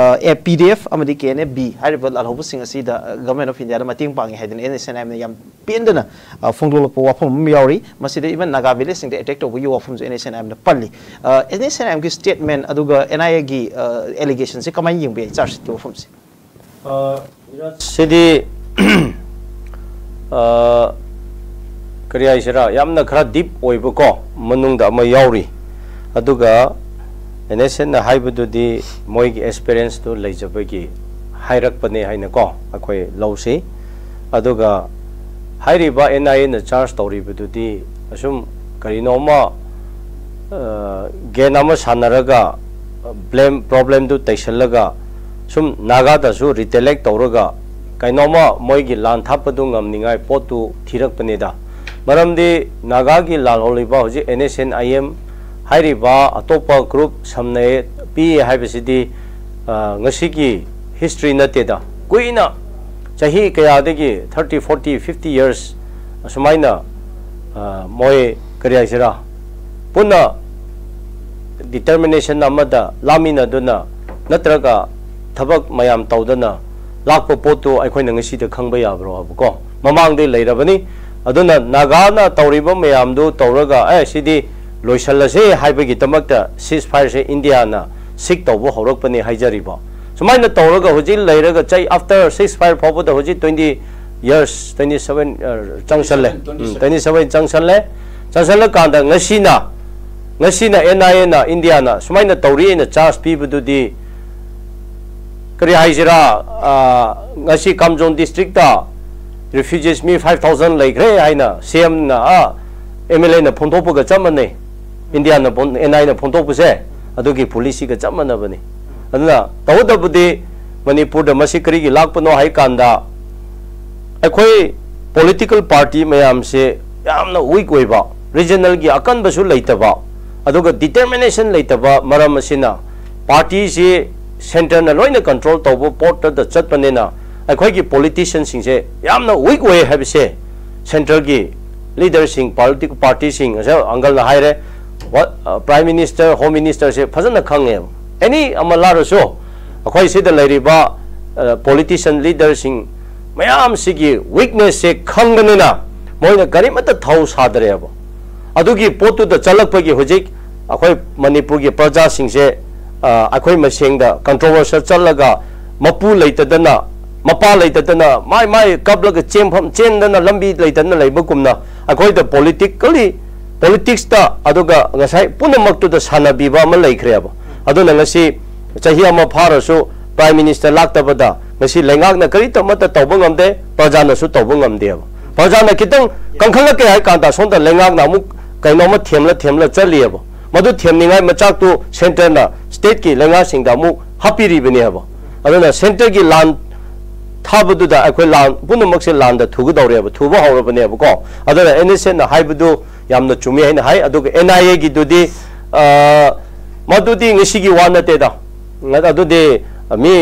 P D F ꯑꯃꯗꯤ K N A B ꯍꯥꯏꯔꯤꯕ ꯂꯥꯜꯍꯧꯕꯁꯤꯡ ꯑꯁꯤꯗ Government of India ꯅ ꯃꯇꯦꯡ ꯄꯥꯡꯉꯦ ꯍꯥꯏꯗꯅ N S C N I M ꯅ ꯌꯥꯝ ꯄꯦꯟꯗꯅ ꯐꯣꯡꯗꯣꯛꯂꯛꯄ ꯋꯥꯐꯝ ꯑꯃ ꯌꯥꯎꯔꯤ꯫ ꯃꯁꯤꯗ even Naga village ꯁꯤꯡꯗ attack ꯇꯧꯕꯒꯤ ꯋꯥꯐꯝꯁꯨ N S C N I M ꯅ ꯄꯜꯂꯤ꯫ N S C N I M ꯒꯤ statement ꯑꯗꯨꯒ N I A ꯒꯤ allegation ꯁꯦ ꯀꯃꯥꯏꯅ ꯌꯦꯡꯕ ꯌꯥꯏ, charge sheet ꯀꯤ ꯋꯥꯐꯝꯁꯦ? ꯁꯤꯗꯤ ꯀꯔꯤ ꯍꯥꯏꯁꯤꯔꯥ, ꯌꯥꯝꯅ ꯈꯔ deep ꯑꯣꯏꯕꯀꯣ, ꯃꯅꯨꯡꯗ ꯑꯃ ꯌꯥꯎꯔꯤ꯫ ꯑꯗꯨꯒ N S C N ꯅ ꯍꯥꯏꯕꯗꯨꯗꯤ ꯃꯣꯏꯒꯤ experience ꯇꯨ ꯂꯩꯖꯕꯒꯤ ꯍꯥꯏꯔꯛꯄꯅꯦ ꯍꯥꯏꯅꯀꯣ ꯑꯩꯈꯣꯏ ꯂꯧꯁꯤ꯫ ꯑꯗꯨꯒ ꯍꯥꯏꯔꯤꯕ N I A ꯅ charge ꯇꯧꯔꯤꯕꯗꯨꯗꯤ ꯑꯁꯨꯝ ꯀꯔꯤꯅꯣꯃ game ꯑꯃ ꯁꯥꯟꯅꯔꯒ blame, problem ꯗꯨ ꯇꯩꯁꯜꯂꯒ ꯁꯨꯝ ꯅꯥꯒꯥꯗꯁꯨ retaliate ꯇꯧꯔꯒ ꯀꯩꯅꯣꯃ ꯃꯣꯏꯒꯤ ꯂꯥꯟ ꯊꯥꯞꯄꯗꯨ ꯉꯝꯅꯤꯡꯉꯥꯏ ꯄꯣꯠꯇꯨ ꯊꯤꯔꯛꯄꯅꯤꯗ꯫ ꯃꯔꯝꯗꯤ ꯅꯥꯒꯥꯒꯤ ꯂꯥꯜꯍꯧꯔꯤꯕ ꯍꯧꯖꯤꯛ N S C N I M ꯍꯥꯏꯔꯤꯕ ꯑꯇꯣꯞꯄ group ꯁꯝꯅꯩ ꯄꯤ ꯍꯥꯏꯕꯁꯤꯗꯤ ꯉꯁꯤꯒꯤ history ꯅꯠꯇꯦꯗ꯫ ꯀꯨꯏꯅ ꯆꯍꯤ ꯀꯌꯥꯗꯒꯤ, thirty, forty, fifty years ꯑꯁꯨꯃꯥꯏꯅ ꯃꯣꯏ ꯀꯔꯤ ꯍꯥꯏꯁꯤꯔꯥ, ꯄꯨꯟꯅ ꯗꯤꯇꯔꯃꯤꯅꯦꯁꯟ ꯑꯃꯗ ꯂꯥꯛꯃꯤꯟꯅꯗꯨꯅ ꯅꯠꯇ꯭ꯔꯒ ꯊꯕꯛ ꯃꯌꯥꯝ ꯇꯧꯗꯅ ꯂꯥꯛꯄ ꯄꯣꯠꯇꯨ ꯑꯩꯈꯣꯏꯅ ꯉꯁꯤꯗ ꯈꯪꯕ ꯌꯥꯕ꯭ꯔꯣ ꯍꯥꯏꯕꯀꯣ? ꯃꯃꯥꯡꯗꯩ ꯂꯩꯔꯕꯅꯤ꯫ ꯑꯗꯨꯅ ꯅꯥꯒꯥꯅ ꯇꯧꯔꯤꯕ ꯃꯌꯥꯝꯗꯨ ꯇꯧꯔꯒ, "ꯑꯦ, ꯁꯤꯗꯤ ꯂꯣꯏꯁꯤꯜꯂꯁꯦ" ꯍꯥꯏꯕꯒꯤꯗꯃꯛꯇ ceasefire ꯁꯦ ꯏꯟꯗꯤꯌꯥꯅ ꯁꯤꯛ ꯇꯧꯕ ꯍꯧꯔꯛꯄꯅꯤ ꯍꯥꯏꯖꯔꯤꯕ꯫ ꯁꯨꯃꯥꯏꯅ ꯇꯧꯔꯒ ꯍꯧꯖꯤꯛ ꯂꯩꯔꯒ ꯆꯍꯤ, after ceasefire ꯐꯥꯎꯕꯗ ꯍꯧꯖꯤꯛ twenty years, twenty seven, ꯑ, ꯆꯪꯁꯜꯂꯦ꯫ ꯎꯝ, twenty seven ꯆꯪꯁꯜꯂꯦ꯫ ꯆꯪꯁꯜꯂꯀꯥꯟꯗ ꯉꯁꯤꯅ, ꯉꯁꯤꯅ ꯑꯦꯟ ꯑꯥꯏ ꯑꯦꯅ ꯏꯟꯗꯤꯌꯥꯅ ꯁꯨꯃꯥꯏꯅ ꯇꯧꯔꯤ ꯍꯥꯏꯅ ꯆꯥꯔꯖ ꯄꯤꯕꯗꯨꯗꯤ, ꯀꯔꯤ ꯍꯥꯏꯁꯤꯔꯥ, ꯑ, ꯉꯁꯤ ꯀꯥꯝꯖꯣꯡ ꯗꯤꯁꯇ꯭ꯔꯤꯛꯇ refugees ꯃꯤ five thousand ꯂꯩꯈ꯭ꯔꯦ ꯍꯥꯏꯅ ꯁꯤ ꯑꯦꯝꯅ, ꯑ, ꯑꯦꯝ ꯑꯦꯜ ꯑꯦꯅ ꯐꯣꯡꯗꯣꯛꯄꯒ ꯆꯞ ꯃꯥꯟꯅꯩ꯫ ꯏꯟꯗꯤꯌꯥꯅ ꯐꯣꯡ-, ꯑꯦꯟ ꯑꯥꯏꯅ ꯐꯣꯡꯗꯣꯛꯄꯁꯦ ꯑꯗꯨꯒꯤ ꯄꯣꯂꯤꯁꯤꯒ ꯆꯞ ꯃꯥꯟꯅꯕꯅꯤ꯫ ꯑꯗꯨꯅ ꯇꯧꯒꯗꯕꯗꯤ ꯃꯅꯤꯄꯨꯔꯗ ꯃꯁꯤ ꯀꯔꯤꯒꯤ ꯂꯥꯛꯄꯅꯣ ꯍꯥꯏ ꯀꯥꯟꯗ, ꯑꯩꯈꯣꯏ ꯄꯣꯂꯤꯇꯤꯀꯦꯜ ꯄꯥꯔꯇꯤ ꯃꯌꯥꯝꯁꯦ ꯌꯥꯝꯅ ꯋꯤꯛ ꯑꯣꯏꯕ, ꯔꯤꯖꯅꯦꯜꯒꯤ ꯑꯀꯟꯕꯁꯨ ꯂꯩꯇꯕ, ꯑꯗꯨꯒ ꯗꯤꯇꯔꯃꯤꯅꯦꯁꯟ ꯂꯩꯇꯕ ꯃꯔꯝ ꯑꯁꯤꯅ ꯄꯥꯔꯇꯤꯁꯤ ꯁꯦꯟꯇꯔꯅ ꯂꯣꯏꯅ ꯀꯟꯇ꯭ꯔꯣꯜ ꯇꯧꯕ ꯄꯣꯠꯇꯗ ꯆꯠꯄꯅꯤꯅ ꯑꯩꯈꯣꯏꯒꯤ ꯄꯣꯂꯤꯇꯤꯁꯤꯌꯟꯁꯤꯡꯁꯦ ꯌꯥꯝꯅ ꯋꯤꯛ ꯑꯣꯏ ꯍꯥꯏꯕꯁꯦ ꯁꯦꯟꯇꯔꯒꯤ ꯂꯤꯗꯔꯁꯤꯡ, ꯄꯣꯂꯤꯇꯤꯀꯦꯜ ꯄꯥꯔꯇꯤꯁꯤꯡ, ꯉꯁꯥꯏ ꯑꯪꯀꯜꯅ ꯍꯥꯏꯔꯦ, ꯄ꯭ꯔꯥꯏꯝ ꯃꯤꯅꯤꯁꯇꯔ, ꯍꯣꯝ ꯃꯤꯅꯤꯁꯇꯔꯁꯦ ꯐꯖꯅ ꯈꯪꯉꯦꯕ꯫ ꯑꯦꯅꯤ ꯑꯃ ꯂꯥꯛꯔꯁꯨ ꯑꯩꯈꯣꯏ ꯁꯤꯗ ꯂꯩꯔꯤꯕ ꯄꯣꯂꯤꯇꯤꯁꯤꯌꯟ ꯂꯤꯗꯔꯁꯤꯡ ꯃꯌꯥꯝꯁꯤꯒꯤ ꯋꯤꯛꯅꯦꯁꯁꯦ ꯈꯪꯕꯅꯤꯅ ꯃꯣꯏꯅ ꯀꯔꯤꯃꯠꯇ ꯊꯧ ꯁꯥꯗ꯭ꯔꯦꯕ꯫ ꯑꯗꯨꯒꯤ ꯄꯣꯠꯇꯨꯗ ꯆꯠꯂꯛꯄꯒꯤ ꯍꯧꯖꯤꯛ ꯑꯩꯈꯣꯏ ꯃꯅꯤꯄꯨꯔꯒꯤ ꯄ꯭ꯔꯖꯥꯁꯤꯡꯁꯦ, ꯑ, ꯑꯩꯈꯣꯏ ꯃꯁꯦꯡꯗ ꯀꯟꯇ꯭ꯔꯣꯚꯔꯁꯤꯌꯦꯜ ꯆꯠꯂꯒ ꯃꯄꯨ ꯂꯩꯇꯗꯅ, ꯃꯄꯥ ꯂꯩꯇꯗꯅ, ꯃꯥꯏ ꯃꯥꯏ ꯀꯞꯂꯒ ꯆꯦꯟꯐꯝ, ꯆꯦꯟꯗꯅ ꯂꯝꯕꯤ ꯂꯩꯇꯗꯅ ꯂꯩꯕꯒꯨꯝꯅ ꯑꯩꯈꯣꯏꯗ ꯄꯣꯂꯤꯇꯤꯀꯦꯜꯂꯤ, ꯄꯣꯂꯤꯇꯤꯛꯁꯇ ꯑꯗꯨꯒ ꯉꯁꯥꯏ ꯄꯨꯝꯅꯃꯛꯇꯨꯗ ꯁꯥꯟꯅꯕꯤꯕ ꯑꯃ ꯂꯩꯈ꯭ꯔꯦꯕ꯫ ꯑꯗꯨꯅ ꯉꯁꯤ ꯆꯍꯤ ꯑꯃ ꯐꯥꯔꯁꯨ ꯄ꯭ꯔꯥꯏꯝ ꯃꯤꯅꯤꯁꯇꯔ ꯂꯥꯛꯇꯕꯗ ꯉꯁꯤ ꯂꯩꯉꯥꯛꯅ ꯀꯔꯤꯇ ꯑꯃꯠꯇ ꯇꯧꯕ ꯉꯝꯗꯦ, ꯄ꯭ꯔꯖꯥꯅꯁꯨ ꯇꯧꯕ ꯉꯝꯗꯦꯕ꯫ ꯄ꯭ꯔꯖꯥꯅ ꯈꯤꯇꯪ ꯀꯟꯈꯠꯂꯛꯀꯦ ꯍꯥꯏ ꯀꯥꯟꯗ ꯁꯣꯝꯗ ꯂꯩꯉꯥꯛꯅ ꯑꯃꯨꯛ ꯀꯩꯅꯣꯝꯃ ꯊꯦꯝꯂ ꯊꯦꯝꯂ ꯆꯠꯂꯤꯑꯕ꯫ ꯃꯗꯨ ꯊꯦꯝꯅꯤꯡꯉꯥꯏ ꯃꯆꯥꯛꯇꯨ ꯁꯦꯟꯇꯔꯅ ꯁ꯭ꯇꯦꯠꯀꯤ ꯂꯩꯉꯥꯛꯁꯤꯡꯗ ꯑꯃꯨꯛ ꯍꯥꯞꯄꯤꯔꯤꯕꯅꯦꯕ꯫ ꯑꯗꯨꯅ ꯁꯦꯟꯇꯔꯒꯤ ꯂꯥꯟ ꯊꯥꯕꯗꯨꯗ ꯑꯩꯈꯣꯏ ꯂꯥꯟ ꯄꯨꯝꯅꯃꯛꯁꯦ ꯂꯥꯟꯗ ꯊꯨꯒꯗꯧꯔꯦꯕ, ꯊꯨꯕ ꯍꯧꯔꯕꯅꯦꯕꯀꯣ꯫ ꯑꯗꯨꯅ ꯑꯦꯟ ꯑꯦꯁ ꯑꯦꯅ ꯍꯥꯏꯕꯗꯨ ꯌꯥꯝꯅ ꯆꯨꯝꯃꯤ ꯍꯥꯏꯅ ꯍꯥꯏ꯫ ꯑꯗꯨꯒ ꯑꯦꯟ ꯑꯥꯏ ꯑꯦꯒꯤꯗꯨꯗꯤ, ꯑ, ꯃꯗꯨꯗꯤ ꯉꯁꯤꯒꯤ ꯋꯥ ꯅꯠꯇꯦꯗ꯫ ꯑꯗꯨꯗꯤ ꯃꯤ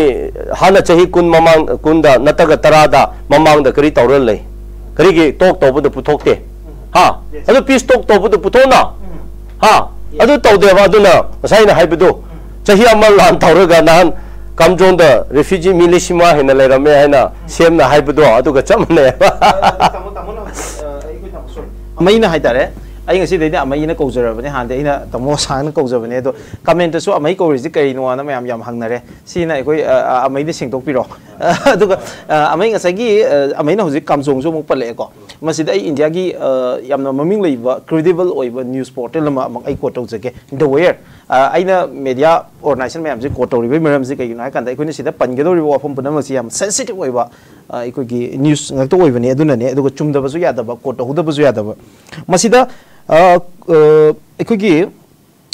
ꯍꯥꯟꯅ ꯆꯍꯤ ꯀꯨꯟ ꯃꯃꯥꯡ, ꯀꯨꯟꯗ ꯅꯠꯇ꯭ꯔꯒ ꯇꯔꯥꯗ ꯃꯃꯥꯡꯗ ꯀꯔꯤ ꯇꯧꯔ ꯂꯩ? ꯀꯔꯤꯒꯤ ꯇꯣꯛ ꯇꯧꯕꯗ ꯄꯨꯊꯣꯛꯇꯦ? ꯍꯥ? ꯑꯗꯨ ꯄꯤꯁ ꯇꯣꯛ ꯇꯧꯕꯗ ꯄꯨꯊꯣꯛꯅ? ꯍꯥ? ꯑꯗꯨ ꯇꯧꯗꯦꯕ꯫ ꯑꯗꯨꯅ ꯉꯁꯥꯏ ꯑꯩꯅ ꯍꯥꯏꯕꯗꯨ, ꯆꯍꯤ ꯑꯃ ꯂꯥꯟ ꯇꯧꯔꯒ ꯅꯍꯥꯟ ꯀꯥꯝꯖꯣꯡꯗ refugee ꯃꯤ ꯂꯤꯁꯤꯡ ꯃꯉꯥ ꯍꯦꯟꯅ ꯂꯩꯔꯝꯃꯦ ꯍꯥꯏꯅ ꯁꯤ ꯑꯦꯝꯅ ꯍꯥꯏꯕꯗꯣ ꯑꯗꯨꯒ ꯆꯞ ꯃꯥꯟꯅꯩꯕ꯫ ꯑꯃꯩꯅ ꯍꯥꯏꯇꯥꯔꯦ, ꯑꯩ ꯉꯁꯤꯗꯩꯗꯤ ꯑꯃꯩꯅ ꯀꯧꯖꯔꯕꯅꯦ, ꯍꯥꯟꯅꯗꯤ ꯑꯩꯅ ꯇꯥꯃꯣ ꯁꯥꯡꯅ ꯀꯧꯖꯕꯅꯦ, ꯑꯗꯣ ꯀꯃꯦꯟꯇꯁꯨ ꯑꯃꯩ ꯀꯧꯔꯤꯁꯤ ꯀꯔꯤꯅꯣꯅ ꯃꯌꯥꯝ ꯌꯥꯝ ꯍꯪꯅꯔꯦ꯫ ꯁꯤꯅ ꯑꯩꯈꯣꯏ ꯑ, ꯑ, ꯑꯃꯩꯗ ꯁꯦꯡꯗꯣꯛꯄꯤꯔꯣ꯫ ꯑꯗꯨꯒ ꯑ, ꯑꯃꯩ ꯉꯁꯥꯏꯒꯤ ꯑ, ꯑꯃꯩꯅ ꯍꯧꯖꯤꯛ ꯀꯥꯝꯖꯣꯡꯁꯨ ꯑꯃꯨꯛ ꯄꯜꯂꯛꯑꯦꯀꯣ꯫ ꯃꯁꯤꯗ ꯑꯩ ꯏꯟꯗꯤꯌꯥꯒꯤ ꯑ, ꯌꯥꯝꯅ ꯃꯃꯤꯡ ꯂꯩꯕ credible ꯑꯣꯏꯕ news portal ꯑꯃ ꯑꯃꯨꯛ ꯑꯩ quote ꯇꯧꯖꯒꯦ, The Wire꯫ ꯑ, ꯑꯩꯅ media organization ꯃꯌꯥꯝꯁꯦ quote ꯇꯧꯔꯤꯕꯒꯤ ꯃꯔꯝꯁꯤ ꯀꯩꯒꯤꯅꯣ ꯍꯥꯏ ꯀꯥꯟꯗ, ꯑꯩꯈꯣꯏꯅ ꯁꯤꯗ ꯄꯟꯒꯗꯧꯔꯤꯕ ꯋꯥꯐꯝ ꯄꯨꯝꯅꯃꯛꯁꯤ ꯌꯥꯝ sensitive ꯑꯣꯏꯕ ꯑ, ꯑꯩꯈꯣꯏꯒꯤ news ꯉꯥꯛꯇ ꯑꯣꯏꯕꯅꯦ꯫ ꯑꯗꯨꯅꯅꯦ, ꯑꯗꯨꯒ ꯆꯨꯝꯗꯕꯁꯨ ꯌꯥꯗꯕ, quote ꯇꯧꯍꯧꯗꯕꯁꯨ ꯌꯥꯗꯕ꯫ ꯃꯁꯤꯗ ꯑ, ꯑ, ꯑꯩꯈꯣꯏꯒꯤ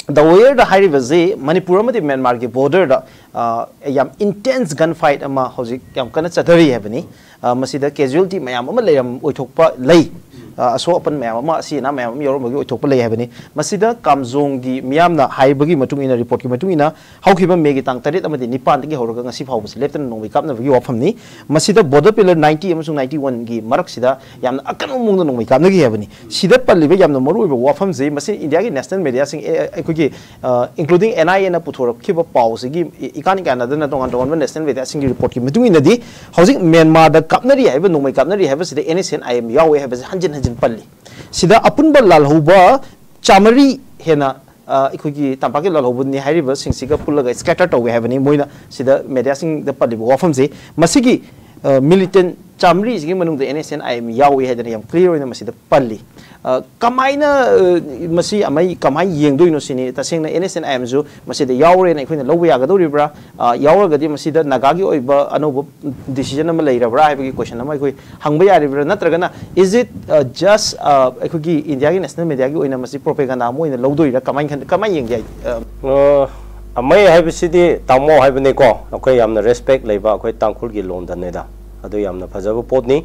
The Wire ꯗ ꯍꯥꯏꯔꯤꯕꯁꯤ ꯃꯅꯤꯄꯨꯔ ꯑꯃꯗꯤ ꯃ꯭ꯌꯥꯟꯃꯥꯔꯒꯤ border ꯗ ꯑ, ꯌꯥꯝ intense gun fight ꯑꯃ ꯍꯧꯖꯤꯛ ꯌꯥꯝ ꯀꯟꯅ ꯆꯠꯊꯔꯤ ꯍꯥꯏꯕꯅꯤ꯫ ꯑ, ꯃꯁꯤꯗ casualty ꯃꯌꯥꯝ ꯑꯃ ꯂꯩꯔꯝ ꯑꯣꯏꯊꯣꯛꯄ ꯂꯩ꯫ ꯑ, ꯑꯁꯣꯛ ꯑꯄꯟ ꯃꯌꯥꯝ ꯑꯃ, ꯑꯁꯤ ꯑꯅꯥ ꯃꯌꯥꯝ ꯑꯃ ꯌꯥꯎꯔꯝꯕꯒꯤ ꯑꯣꯏꯊꯣꯛꯄ ꯂꯩ ꯍꯥꯏꯕꯅꯤ꯫ ꯃꯁꯤꯗ ꯀꯥꯝꯖꯣꯡꯒꯤ ꯃꯤꯌꯥꯝꯅ ꯍꯥꯏꯕꯒꯤ ꯃꯇꯨꯡ ꯏꯟꯅ, report ꯀꯤ ꯃꯇꯨꯡ ꯏꯟꯅ, ꯍꯧꯈꯤꯕ May ꯒꯤ ꯇꯥꯡ ꯇꯔꯦꯠ ꯑꯃꯗꯤ ꯅꯤꯄꯥꯟꯗꯒꯤ ꯍꯧꯔꯒ ꯉꯁꯤ ꯐꯥꯎꯕꯁꯤ ꯂꯦꯞꯇꯅ ꯅꯣꯡꯃꯩ ꯀꯥꯞꯅꯕꯒꯤ ꯋꯥꯐꯝꯅꯤ꯫ ꯃꯁꯤꯗ border pillar ninety ꯑꯃꯁꯨꯡ ninety one ꯒꯤ ꯃꯔꯛꯁꯤꯗ ꯌꯥꯝꯅ ꯑꯀꯟꯕ ꯃꯑꯣꯡꯗ ꯅꯣꯡꯃꯩ ꯀꯥꯞꯅꯈꯤ ꯍꯥꯏꯕꯅꯤ꯫ ꯁꯤꯗ ꯄꯜꯂꯤꯕ ꯌꯥꯝꯅ ꯃꯔꯨꯑꯣꯏꯕ ꯋꯥꯐꯝꯁꯤ, ꯃꯁꯤ ꯏꯟꯗꯤꯌꯥꯒꯤ national media ꯁꯤꯡ, ꯑꯦ, ꯑꯩꯈꯣꯏꯒꯤ, ꯑ, including N I A ꯅ ꯄꯨꯊꯣꯔꯛꯈꯤꯕ ꯄꯥꯎꯁꯤꯒꯤ ꯏ-, ꯏꯀꯥꯟ ꯀꯥꯟꯅꯗꯅ ꯇꯣꯉꯥꯟ ꯇꯣꯉꯥꯟꯕ national media ꯁꯤꯡꯒꯤ report ꯀꯤ ꯃꯇꯨꯡ ꯏꯟꯅꯗꯤ, ꯍꯧꯖꯤꯛ ꯃ꯭ꯌꯥꯟꯃꯥꯔꯗ ꯀꯥꯞꯅꯔꯤ ꯍꯥꯏꯕ, ꯅꯣꯡꯃꯩ ꯀꯥꯞꯅꯔꯤ ꯍꯥꯏꯕꯁꯤꯗ N S C N I M ꯌꯥꯎꯋꯦ ꯍꯥꯏꯕꯁꯤ ꯍꯟꯖꯤꯟ ꯍꯟꯖꯤꯟ ꯄꯜꯂꯤ꯫ ꯁꯤꯗ ꯑꯄꯨꯟꯕ ꯂꯥꯜꯍꯧꯕ ꯆꯥꯃꯔꯤ ꯍꯦꯟꯅ, ꯑ, ꯑꯩꯈꯣꯏꯒꯤ ꯇꯝꯄꯥꯛꯀꯤ ꯂꯥꯜꯍꯧꯕꯅꯤ ꯍꯥꯏꯔꯤꯕꯁꯤꯡꯁꯤꯒ ꯄꯨꯜꯂꯒ scatter ꯇꯧꯋꯦ ꯍꯥꯏꯕꯅꯤ ꯃꯣꯏꯅ ꯁꯤꯗ media ꯁꯤꯡꯗ ꯄꯜꯂꯤꯕ ꯋꯥꯐꯝꯁꯤ꯫ ꯃꯁꯤꯒꯤ, ꯑ, militant ꯆꯥꯃꯔꯤꯁꯤꯒꯤ ꯃꯅꯨꯡꯗ N S C N I M ꯌꯥꯎꯏ ꯍꯥꯏꯗꯅ ꯌꯥꯝ clear ꯑꯣꯏꯅ ꯃꯁꯤꯗ ꯄꯜꯂꯤ꯫ ꯑ, ꯀꯃꯥꯏꯅ, ꯑ, ꯃꯁꯤ ꯑꯃꯩ ꯀꯃꯥꯏꯅ ꯌꯦꯡꯗꯣꯏꯅꯣ ꯁꯤꯅꯤ꯫ ꯇꯁꯦꯡꯅ N S C N I M ꯁꯨ ꯃꯁꯤꯗ ꯌꯥꯎꯔꯦꯅ ꯑꯩꯈꯣꯏꯅ ꯂꯧꯕ ꯌꯥꯒꯗꯧꯔꯤꯕ꯭ꯔꯥ? ꯑ, ꯌꯥꯎꯔꯒꯗꯤ ꯃꯁꯤꯗ ꯅꯥꯒꯥꯒꯤ ꯑꯣꯏꯕ ꯑꯅꯧꯕ decision ꯑꯃ ꯂꯩꯔꯕ꯭ꯔꯥ ꯍꯥꯏꯕꯒꯤ question ꯑꯃ ꯑꯩꯈꯣꯏ ꯍꯪꯕ ꯌꯥꯔꯤꯕ꯭ꯔꯥ? ꯅꯠꯇ꯭ꯔꯒꯅ, is it, uh, just, uh, ꯑꯩꯈꯣꯏꯒꯤ ꯏꯟꯗꯤꯌꯥꯒꯤ national media ꯒꯤ ꯑꯣꯏꯅ ꯃꯁꯤ propaganda ꯑꯃ ꯑꯣꯏꯅ ꯂꯧꯗꯣꯏꯔꯥ? ꯀꯃꯥꯏꯅ ꯈꯟ-, ꯀꯃꯥꯏꯅ ꯌꯦꯡꯒꯦ? ꯑ, ꯑ, ꯑꯃꯩ ꯍꯥꯏꯕꯁꯤꯗꯤ ꯇꯥꯃꯣ ꯍꯥꯏꯕꯅꯤꯀꯣ, ꯑꯩꯈꯣꯏ ꯌꯥꯝꯅ respect ꯂꯩꯕ ꯑꯩꯈꯣꯏ ꯇꯥꯡꯈꯨꯜꯒꯤ ꯂꯣꯟꯗꯅꯤꯗ꯫ ꯑꯗꯨ ꯌꯥꯝꯅ ꯐꯖꯕ ꯄꯣꯠꯅꯤ꯫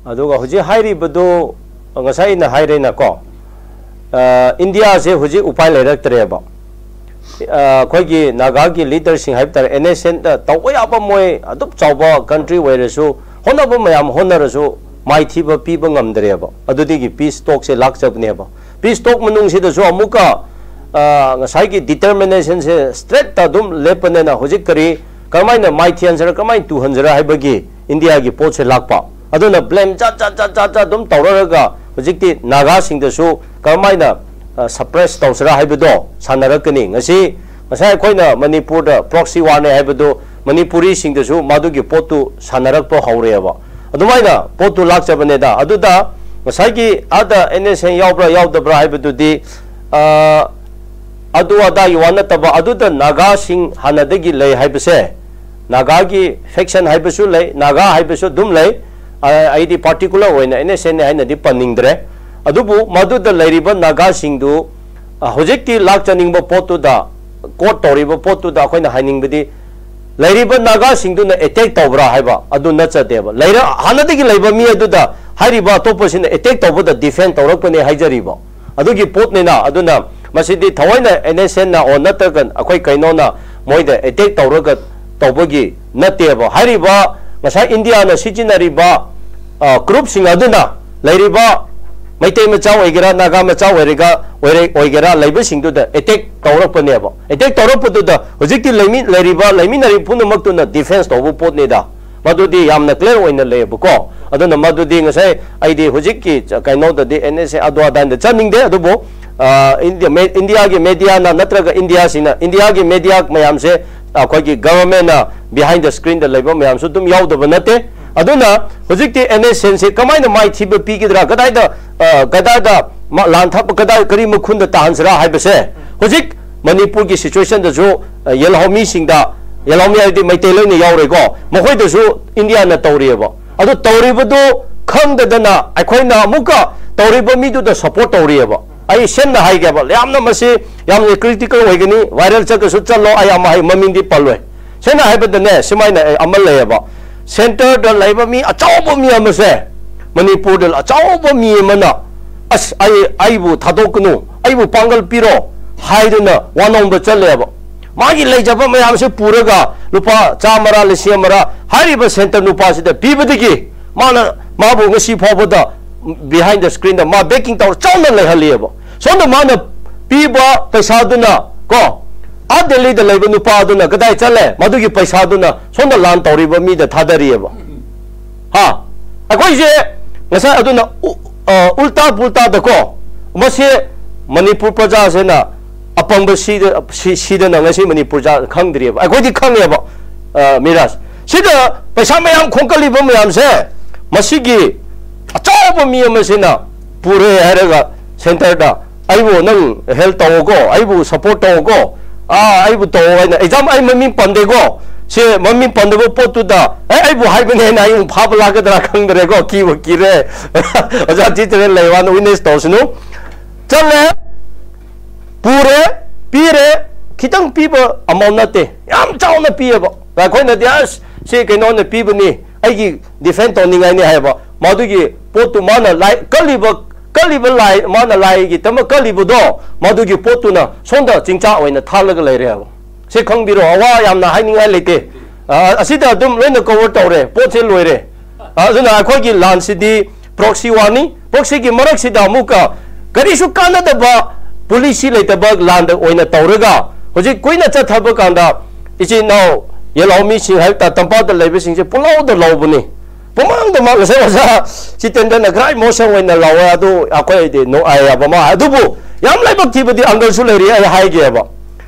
ꯑꯗꯨꯒ ꯍꯧꯖꯤꯛ ꯍꯥꯏꯔꯤꯕꯗꯨ ꯉꯁꯥꯏ ꯑꯩꯅ ꯍꯥꯏꯔꯦꯅꯀꯣ, ꯑ, ꯏꯟꯗꯤꯌꯥꯁꯦ ꯍꯧꯖꯤꯛ ꯎꯄꯥꯏ ꯂꯩꯔꯛꯇ꯭ꯔꯦꯕ꯫ ꯑ, ꯑꯩꯈꯣꯏꯒꯤ ꯅꯥꯒꯥꯒꯤ leader ꯁꯤꯡ ꯍꯥꯏꯕ ꯇꯥꯔꯦ, N S C N ꯗ ꯇꯧꯕ ꯌꯥꯕ ꯃꯣꯏ ꯑꯗꯨꯛ ꯆꯥꯎꯕ country ꯑꯣꯏꯔꯁꯨ, ꯍꯣꯠꯅꯕ ꯃꯌꯥꯝ ꯍꯣꯠꯅꯔꯁꯨ ꯃꯥꯏꯊꯤꯕ ꯄꯤꯕ ꯉꯝꯗ꯭ꯔꯦꯕ꯫ ꯑꯗꯨꯗꯒꯤ peace talk ꯁꯦ ꯂꯥꯛꯆꯕꯅꯦꯕ꯫ Peace talk ꯃꯅꯨꯡꯁꯤꯗꯁꯨ ꯑꯃꯨꯛꯀ ꯉꯁꯥꯏꯒꯤ ꯗꯤꯇꯔꯃꯤꯅꯦꯁꯟꯁꯦ ꯁ꯭ꯇ꯭ꯔꯦꯠꯇ ꯑꯗꯨꯝ ꯂꯦꯞꯄꯅꯤꯅ ꯍꯧꯖꯤꯛ ꯀꯔꯤ, ꯀꯔꯝꯍꯥꯏꯅ ꯃꯥꯏꯊꯤꯍꯟꯁꯤꯔ, ꯀꯔꯝꯍꯥꯏꯅ ꯇꯨꯍꯟꯁꯤꯔ ꯍꯥꯏꯕꯒꯤ ꯏꯟꯗꯤꯌꯥꯒꯤ ꯄꯣꯠꯁꯦ ꯂꯥꯛꯄ꯫ ꯑꯗꯨꯅ ꯕ꯭ꯂꯦꯝ ꯖꯥꯠ ꯖꯥꯠ ꯖꯥꯠ ꯖꯥꯠ ꯖꯥꯠ ꯑꯗꯨꯝ ꯇꯧꯔꯒ ꯍꯧꯖꯤꯛꯇꯤ ꯅꯥꯒꯥꯁꯤꯡꯗꯁꯨ ꯀꯔꯝꯍꯥꯏꯅ ꯁꯄ꯭ꯔꯦꯁ ꯇꯧꯁꯤꯔꯥ ꯍꯥꯏꯕꯗꯣ ꯁꯥꯟꯅꯔꯛꯀꯅꯤ꯫ ꯉꯁꯤ, ꯉꯁꯥꯏ ꯑꯩꯈꯣꯏꯅ ꯃꯅꯤꯄꯨꯔꯗ ꯄ꯭ꯔꯣꯛꯁꯤ ꯋꯥꯔꯅꯦ ꯍꯥꯏꯕꯗꯨ ꯃꯅꯤꯄꯨꯔꯤꯁꯤꯡꯗꯁꯨ ꯃꯗꯨꯒꯤ ꯄꯣꯠꯇꯨ ꯁꯥꯟꯅꯔꯛꯄ ꯍꯧꯔꯦꯕ꯫ ꯑꯗꯨꯃꯥꯏꯅ ꯄꯣꯠꯇꯨ ꯂꯥꯛꯆꯕꯅꯦꯗ꯫ ꯑꯗꯨꯗ ꯉꯁꯥꯏꯒꯤ ꯑꯥꯗ ꯑꯦꯟ ꯑꯦꯁ ꯑꯦꯟ ꯌꯥꯎꯕ꯭ꯔꯥ ꯌꯥꯎꯗꯕ꯭ꯔꯥ ꯍꯥꯏꯕꯗꯨꯗꯤ, ꯑ, ꯑꯗꯨ ꯑꯗꯥꯒꯤ ꯋꯥ ꯅꯠꯇꯕ, ꯑꯗꯨꯗ ꯅꯥꯒꯥꯁꯤꯡ ꯍꯥꯟꯅꯗꯒꯤ ꯂꯩ ꯍꯥꯏꯕꯁꯦ, ꯅꯥꯒꯥꯒꯤ ꯐꯦꯛꯁꯟ ꯍꯥꯏꯕꯁꯨ ꯂꯩ, ꯅꯥꯒꯥ ꯍꯥꯏꯕꯁꯨ ꯑꯗꯨꯝ ꯂꯩ꯫ ꯑ, ꯑꯩꯗꯤ ꯄꯥꯔꯇꯤꯀꯨꯂꯔ ꯑꯣꯏꯅ ꯑꯦꯟ ꯑꯦꯁ ꯑꯦꯟ ꯍꯥꯏꯅꯗꯤ ꯄꯟꯅꯤꯡꯗ꯭ꯔꯦ꯫ ꯑꯗꯨꯕꯨ ꯃꯗꯨꯗ ꯂꯩꯔꯤꯕ ꯅꯥꯒꯥꯁꯤꯡꯗꯨ, ꯑ, ꯍꯧꯖꯤꯛꯇꯤ ꯂꯥꯛꯆꯅꯤꯡꯕ ꯄꯣꯠꯇꯨꯗ, ꯀꯣꯠ ꯇꯧꯔꯤꯕ ꯄꯣꯠꯇꯨꯗ ꯑꯩꯈꯣꯏꯅ ꯍꯥꯏꯅꯤꯡꯕꯗꯤ, ꯂꯩꯔꯤꯕ ꯅꯥꯒꯥꯁꯤꯡꯗꯨꯅ ꯑꯦꯇꯦꯛ ꯇꯧꯕ꯭ꯔꯥ ꯍꯥꯏꯕ ꯑꯗꯨ ꯅꯠꯆꯗꯦꯕ꯫ ꯂꯩꯔ-, ꯍꯥꯟꯅꯗꯒꯤ ꯂꯩꯕ ꯃꯤ ꯑꯗꯨꯗ ꯍꯥꯏꯔꯤꯕ ꯑꯇꯣꯞꯄꯁꯤꯡꯅ ꯑꯦꯇꯦꯛ ꯇꯧꯕꯗ ꯗꯤꯐꯦꯟ ꯇꯧꯔꯛꯄꯅꯦ ꯍꯥꯏꯖꯔꯤꯕ꯫ ꯑꯗꯨꯒꯤ ꯄꯣꯠꯅꯤꯅ, ꯑꯗꯨꯅ ꯃꯁꯤꯗꯤ ꯊꯑꯣꯏꯅ ꯑꯦꯟ ꯑꯦꯁ ꯑꯦꯟꯅ ꯑꯣ ꯅꯠꯇ꯭ꯔꯒ ꯑꯩꯈꯣꯏ ꯀꯩꯅꯣꯅ ꯃꯣꯏꯗ ꯑꯦꯇꯦꯛ ꯇꯧꯔꯒ ꯇꯧꯕꯒꯤ ꯅꯠꯇꯦꯕ꯫ ꯍꯥꯏꯔꯤꯕ ꯉꯁꯥꯏ ꯏꯟꯗꯤꯌꯥꯅ ꯁꯤꯖꯤꯟꯅꯔꯤꯕ, ꯑ, ꯒ꯭ꯔꯨꯞꯁꯤꯡ ꯑꯗꯨꯅ ꯂꯩꯔꯤꯕ ꯃꯩꯇꯩ ꯃꯆꯥ ꯑꯣꯏꯒꯦꯔꯥ, ꯅꯥꯒꯥ ꯃꯆꯥ ꯑꯣꯏꯔꯒ, ꯑꯣꯏꯔꯦ-, ꯑꯣꯏꯒꯦꯔꯥ, ꯂꯩꯕꯁꯤꯡꯗꯨꯗ ꯑꯦꯇꯦꯛ ꯇꯧꯔꯛꯄꯅꯦꯕ꯫ ꯑꯦꯇꯦꯛ ꯇꯧꯔꯛꯄꯗꯨꯗ ꯍꯧꯖꯤꯛꯇꯤ ꯂꯩꯃꯤ-, ꯂꯩꯔꯤꯕ, ꯂꯩꯃꯤꯟꯅꯔꯤꯕ ꯄꯨꯝꯅꯃꯛꯇꯨꯅ ꯗꯤꯐꯦꯟꯁ ꯇꯧꯕ ꯄꯣꯠꯅꯤꯗ꯫ ꯃꯗꯨꯗꯤ ꯌꯥꯝꯅ ꯀ꯭ꯂꯤꯌꯥꯔ ꯑꯣꯏꯅ ꯂꯩꯌꯦꯕꯀꯣ꯫ ꯑꯗꯨꯅ ꯃꯗꯨꯗꯤ ꯉꯁꯥꯏ ꯑꯩꯗꯤ ꯍꯧꯖꯤꯛꯀꯤ ꯆ-, ꯀꯩꯅꯣꯗꯗꯤ ꯑꯦꯟ ꯑꯦꯁ ꯑꯦ ꯑꯗꯨ ꯑꯗꯥꯗ ꯆꯠꯅꯤꯡꯗꯦ, ꯑꯗꯨꯕꯨ, ꯑ, ꯏꯟꯗꯤꯌꯥ, ꯃꯦ-, ꯏꯟꯗꯤꯌꯥꯒꯤ ꯃꯦꯗꯤꯌꯥꯅ ꯅꯠꯇ꯭ꯔꯒ ꯏꯟꯗꯤꯌꯥꯁꯤꯡꯅ, ꯏꯟꯗꯤꯌꯥꯒꯤ ꯃꯦꯗꯤꯌꯥ ꯃꯌꯥꯝꯁꯦ ꯑꯩꯈꯣꯏꯒꯤ ꯒꯚꯔꯟꯃꯦꯟꯅ ꯕꯤꯍꯥꯏꯟ ꯗ ꯁ꯭ꯀ꯭ꯔꯤꯟꯗ ꯂꯩꯕ ꯃꯌꯥꯝꯁꯨ ꯑꯗꯨꯝ ꯌꯥꯎꯗꯕ ꯅꯠꯇꯦ꯫ ꯑꯗꯨꯅ ꯍꯧꯖꯤꯛꯇꯤ ꯑꯦꯟ ꯑꯦꯁ ꯑꯦꯟꯁꯦ ꯀꯃꯥꯏꯅ ꯃꯥꯏꯊꯤꯕ ꯄꯤꯒꯗ꯭ꯔꯥ, ꯀꯗꯥꯏꯗ, ꯑ, ꯀꯗꯥꯏꯗ ꯃ-, ꯂꯥꯟ ꯊꯥꯞꯄ ꯀꯗꯥꯏ, ꯀꯔꯤ ꯃꯈꯨꯟꯗ ꯇꯥꯍꯟꯁꯤꯔꯥ ꯍꯥꯏꯕꯁꯦ ꯍꯧꯖꯤꯛ ꯃꯅꯤꯄꯨꯔꯒꯤ ꯁꯤꯆꯨꯋꯦꯁꯟꯗꯁꯨ, ꯑ, ꯌꯦꯜꯍꯧꯃꯤꯁꯤꯡꯗ, ꯌꯦꯜꯍꯧꯃꯤ ꯍꯥꯏꯕꯗꯤ ꯃꯩꯇꯩ ꯂꯣꯏꯅ ꯌꯥꯎꯔꯦꯀꯣ, ꯃꯈꯣꯏꯗꯁꯨ ꯏꯟꯗꯤꯌꯥꯅ ꯇꯧꯔꯤꯑꯕ꯫ ꯑꯗꯨ ꯇꯧꯔꯤꯕꯗꯨ ꯈꯪꯗꯗꯅ ꯑꯩꯈꯣꯏꯅ ꯑꯃꯨꯛꯀ ꯇꯧꯔꯤꯕ ꯃꯤꯗꯨꯗ ꯁꯞꯄꯣꯔꯠ ꯇꯧꯔꯤꯑꯕ꯫ ꯑꯩ ꯁꯦꯡꯅ ꯍꯥꯏꯒꯦꯕ, ꯌꯥꯝꯅ ꯃꯁꯤ ꯌꯥꯝꯅ ꯀ꯭ꯔꯤꯇꯤꯀꯦꯜ ꯑꯣꯏꯒꯅꯤ, ꯚꯥꯏꯔꯦꯜ ꯆꯠꯂꯁꯨ ꯆꯠꯂꯣ, ꯑꯩ ꯑꯃ ꯍꯥꯏ, ꯃꯃꯤꯡꯗꯤ ꯄꯜꯂꯣꯏ꯫ ꯁꯦꯡꯅ ꯍꯥꯏꯕꯗꯅꯦ, ꯁꯨꯃꯥꯏꯅ ꯑꯩ ꯑꯃ ꯂꯩꯌꯦꯕ, ꯁꯦꯟꯇꯔꯗ ꯂꯩꯕ ꯃꯤ ꯑꯆꯧꯕ ꯃꯤ ꯑꯃꯁꯦ, ꯃꯅꯤꯄꯨꯔꯗ ꯑꯆꯧꯕ ꯃꯤ ꯑꯃꯅ, "ꯑꯁ, ꯑꯩ, ꯑꯩꯕꯨ ꯊꯥꯗꯣꯛꯀꯅꯨ, ꯑꯩꯕꯨ ꯄꯥꯡꯒꯜ ꯄꯤꯔꯣ" ꯍꯥꯏꯗꯨꯅ ꯋꯥꯅꯣꯝꯕ ꯆꯠꯂꯦꯕ꯫ ꯃꯥꯒꯤ ꯂꯩꯖꯕ ꯃꯌꯥꯝꯁꯦ ꯄꯨꯔꯒ, ꯂꯨꯄꯥ ꯆꯥꯝꯃꯔꯥ, ꯂꯤꯁꯤꯡ ꯑꯃꯔꯥ ꯍꯥꯏꯔꯤꯕ ꯁꯦꯟꯇꯔ ꯅꯨꯄꯥꯁꯤꯗ ꯄꯤꯕꯗꯒꯤ ꯃꯥꯅ, ꯃꯥꯕꯨ ꯉꯁꯤ ꯐꯥꯎꯕꯗ ꯕꯤꯍꯥꯏꯟ ꯗ ꯁ꯭ꯀ꯭ꯔꯤꯟꯗ ꯃꯥ ꯕꯦꯀꯤꯡ ꯇꯧꯔ ꯆꯥꯎꯅ ꯂꯩꯍꯜꯂꯤꯑꯕ꯫ ꯁꯣꯝꯗ ꯃꯥꯅ ꯄꯤꯕ ꯄꯩꯁꯥꯗꯨꯅ ꯀꯣ, ꯑꯥ ꯗꯦꯜꯂꯤꯗ ꯂꯩꯕ ꯅꯨꯄꯥꯗꯨꯅ ꯀꯗꯥꯏ ꯆꯠꯂꯦ? ꯃꯗꯨꯒꯤ ꯄꯩꯁꯥꯗꯨꯅ ꯁꯣꯝꯗ ꯂꯥꯟ ꯇꯧꯔꯤꯕ ꯃꯤꯗ ꯊꯥꯗꯔꯤꯑꯕ꯫ ꯍꯥ? ꯑꯩꯈꯣꯏꯁꯦ ꯉꯁꯥꯏ ꯑꯗꯨꯅ ꯎ-, ꯑ, ꯎꯜꯇꯥ ꯄꯨꯜꯇꯥꯗꯀꯣ, ꯃꯁꯤ ꯃꯅꯤꯄꯨꯔ ꯄ꯭ꯔꯖꯥꯁꯤꯅ ꯑꯄꯪꯕ ꯁꯤꯗ-, ꯁꯤ-, ꯁꯤꯗꯅ ꯉꯁꯤ ꯃꯅꯤꯄꯨꯔ ꯄ꯭ꯔꯖꯥ ꯈꯪꯗ꯭ꯔꯤꯑꯕ꯫ ꯑꯩꯈꯣꯏꯗꯤ ꯈꯪꯉꯦꯕ, ꯑ, ꯃꯤꯔꯥꯖ꯫ ꯁꯤꯗ ꯄꯩꯁꯥ ꯃꯌꯥꯝ ꯈꯣꯝꯀꯠꯂꯤꯕ ꯃꯌꯥꯝꯁꯦ, ꯃꯁꯤꯒꯤ ꯑꯆꯧꯕ ꯃꯤ ꯑꯃꯁꯤꯅ ꯄꯨꯔꯦ ꯍꯥꯏꯔꯒ ꯁꯦꯟꯇꯔꯗ ꯑꯩꯕꯨ ꯅꯪ ꯍꯦꯜꯞ ꯇꯧꯑꯣꯀꯣ, ꯑꯩꯕꯨ ꯁꯞꯄꯣꯔꯠ ꯇꯧꯑꯣꯀꯣ, ꯑꯥ, ꯑꯩꯕꯨ ꯇꯧꯑꯣ ꯍꯥꯏꯅ ꯑꯦꯛꯖꯥꯝ ꯑꯩ ꯃꯃꯤꯡ ꯄꯟꯗꯦꯀꯣ, ꯁꯦ ꯃꯃꯤꯡ ꯄꯟꯗꯕ ꯄꯣꯠꯇꯨꯗ ꯑꯦ, ꯑꯩꯕꯨ ꯍꯥꯏꯕꯅꯦ ꯍꯥꯏꯅ ꯑꯩ ꯑꯃꯨꯛ ꯐꯥꯕ ꯂꯥꯛꯀꯗ꯭ꯔꯥ ꯈꯪꯗ꯭ꯔꯦꯀꯣ, ꯀꯤꯕꯨ ꯀꯤꯔꯦ꯫ ꯑꯣꯖꯥ ꯇꯤꯆꯔ ꯂꯩ ꯋꯥꯅ ꯋꯤꯠꯅꯦꯁ ꯇꯧꯁꯅꯨ꯫ ꯆꯠꯂꯦ, ꯄꯨꯔꯦ, ꯄꯤꯔꯦ, ꯈꯤꯇꯪ ꯄꯤꯕ ꯑꯃꯥꯎꯟ ꯅꯠꯇꯦ, ꯌꯥꯝ ꯆꯥꯎꯅ ꯄꯤꯌꯦꯕ꯫ ꯑꯩꯈꯣꯏꯅꯗꯤ ꯑꯁ ꯁꯤ ꯀꯩꯅꯣꯅ ꯄꯤꯕꯅꯤ, ꯑꯩꯒꯤ ꯗꯤꯐꯦꯟ ꯇꯧꯅꯤꯡꯉꯥꯏꯅꯤ ꯍꯥꯏꯕ꯫ ꯃꯗꯨꯒꯤ ꯄꯣꯠꯇꯨ ꯃꯥꯅ ꯂꯥꯏ ꯀꯜꯂꯤꯕ, ꯀꯜꯂꯤꯕ ꯂꯥꯏ, ꯃꯥꯅ ꯂꯥꯏꯒꯤꯗꯃꯛ ꯀꯜꯂꯤꯕꯗꯣ, ꯃꯗꯨꯒꯤ ꯄꯣꯠꯇꯨꯅ ꯁꯣꯝꯗ ꯆꯤꯡꯆꯥ ꯑꯣꯏꯅ ꯊꯥꯜꯂꯒ ꯂꯩꯔꯦꯕ꯫ ꯁꯤ ꯈꯪꯕꯤꯔꯣ, ꯑꯋꯥ ꯌꯥꯝꯅ ꯍꯥꯏꯅꯤꯡꯉꯥꯏ ꯂꯩꯇꯦ꯫ ꯑ, ꯑꯁꯤꯗ ꯑꯗꯨꯝ ꯂꯣꯏꯅ ꯀꯣꯚꯔ ꯇꯧꯔꯦ, ꯄꯣꯠꯁꯦ ꯂꯣꯏꯔꯦ꯫ ꯑ, ꯑꯗꯨꯅ ꯑꯩꯈꯣꯏꯒꯤ ꯂꯥꯟꯁꯤꯗꯤ ꯄ꯭ꯔꯣꯛꯁꯤ ꯋꯥꯔꯅꯤ꯫ ꯄ꯭ꯔꯣꯛꯁꯤꯒꯤ ꯃꯔꯛꯁꯤꯗ ꯑꯃꯨꯛꯀ ꯀꯔꯤꯁꯨ ꯀꯥꯟꯅꯗꯕ ꯄꯣꯂꯤꯁꯤ ꯂꯩꯇꯕ ꯂꯥꯟꯗ ꯑꯣꯏꯅ ꯇꯧꯔꯒ ꯍꯧꯖꯤꯛ ꯀꯨꯏꯅ ꯆꯠꯊꯕ ꯀꯥꯟꯗ ꯏꯆꯤꯟ ꯏꯅꯥꯎ ꯌꯦꯜꯍꯧꯃꯤꯁꯤꯡ ꯍꯥꯏꯕ ꯇꯥ-, ꯇꯝꯄꯥꯛꯇ ꯂꯩꯕꯁꯤꯡꯁꯦ ꯄꯨꯡꯂꯧꯗ ꯂꯧꯕꯅꯤ꯫ ꯄꯨꯡꯃꯥꯡꯗ ꯃꯥꯡ-, ꯉꯁꯥꯏ ꯑꯣꯖꯥ ꯖꯤꯇꯦꯟꯗ꯭ꯔꯅ ꯈꯔ ꯏꯃꯣꯁꯟ ꯑꯣꯏꯅ ꯂꯧꯋꯦ, ꯑꯗꯨ ꯑꯩꯈꯣꯏꯗꯤ ꯅꯨꯡꯉꯥꯏ ꯌꯥꯕ ꯑꯃ꯫ ꯑꯗꯨꯕꯨ ꯌꯥꯝ ꯂꯥꯏꯕꯛ ꯊꯤꯕꯗꯤ ꯑꯪꯀꯜꯁꯨ ꯂꯩꯔꯤ, ꯑꯩ ꯍꯥꯏꯒꯦꯕ꯫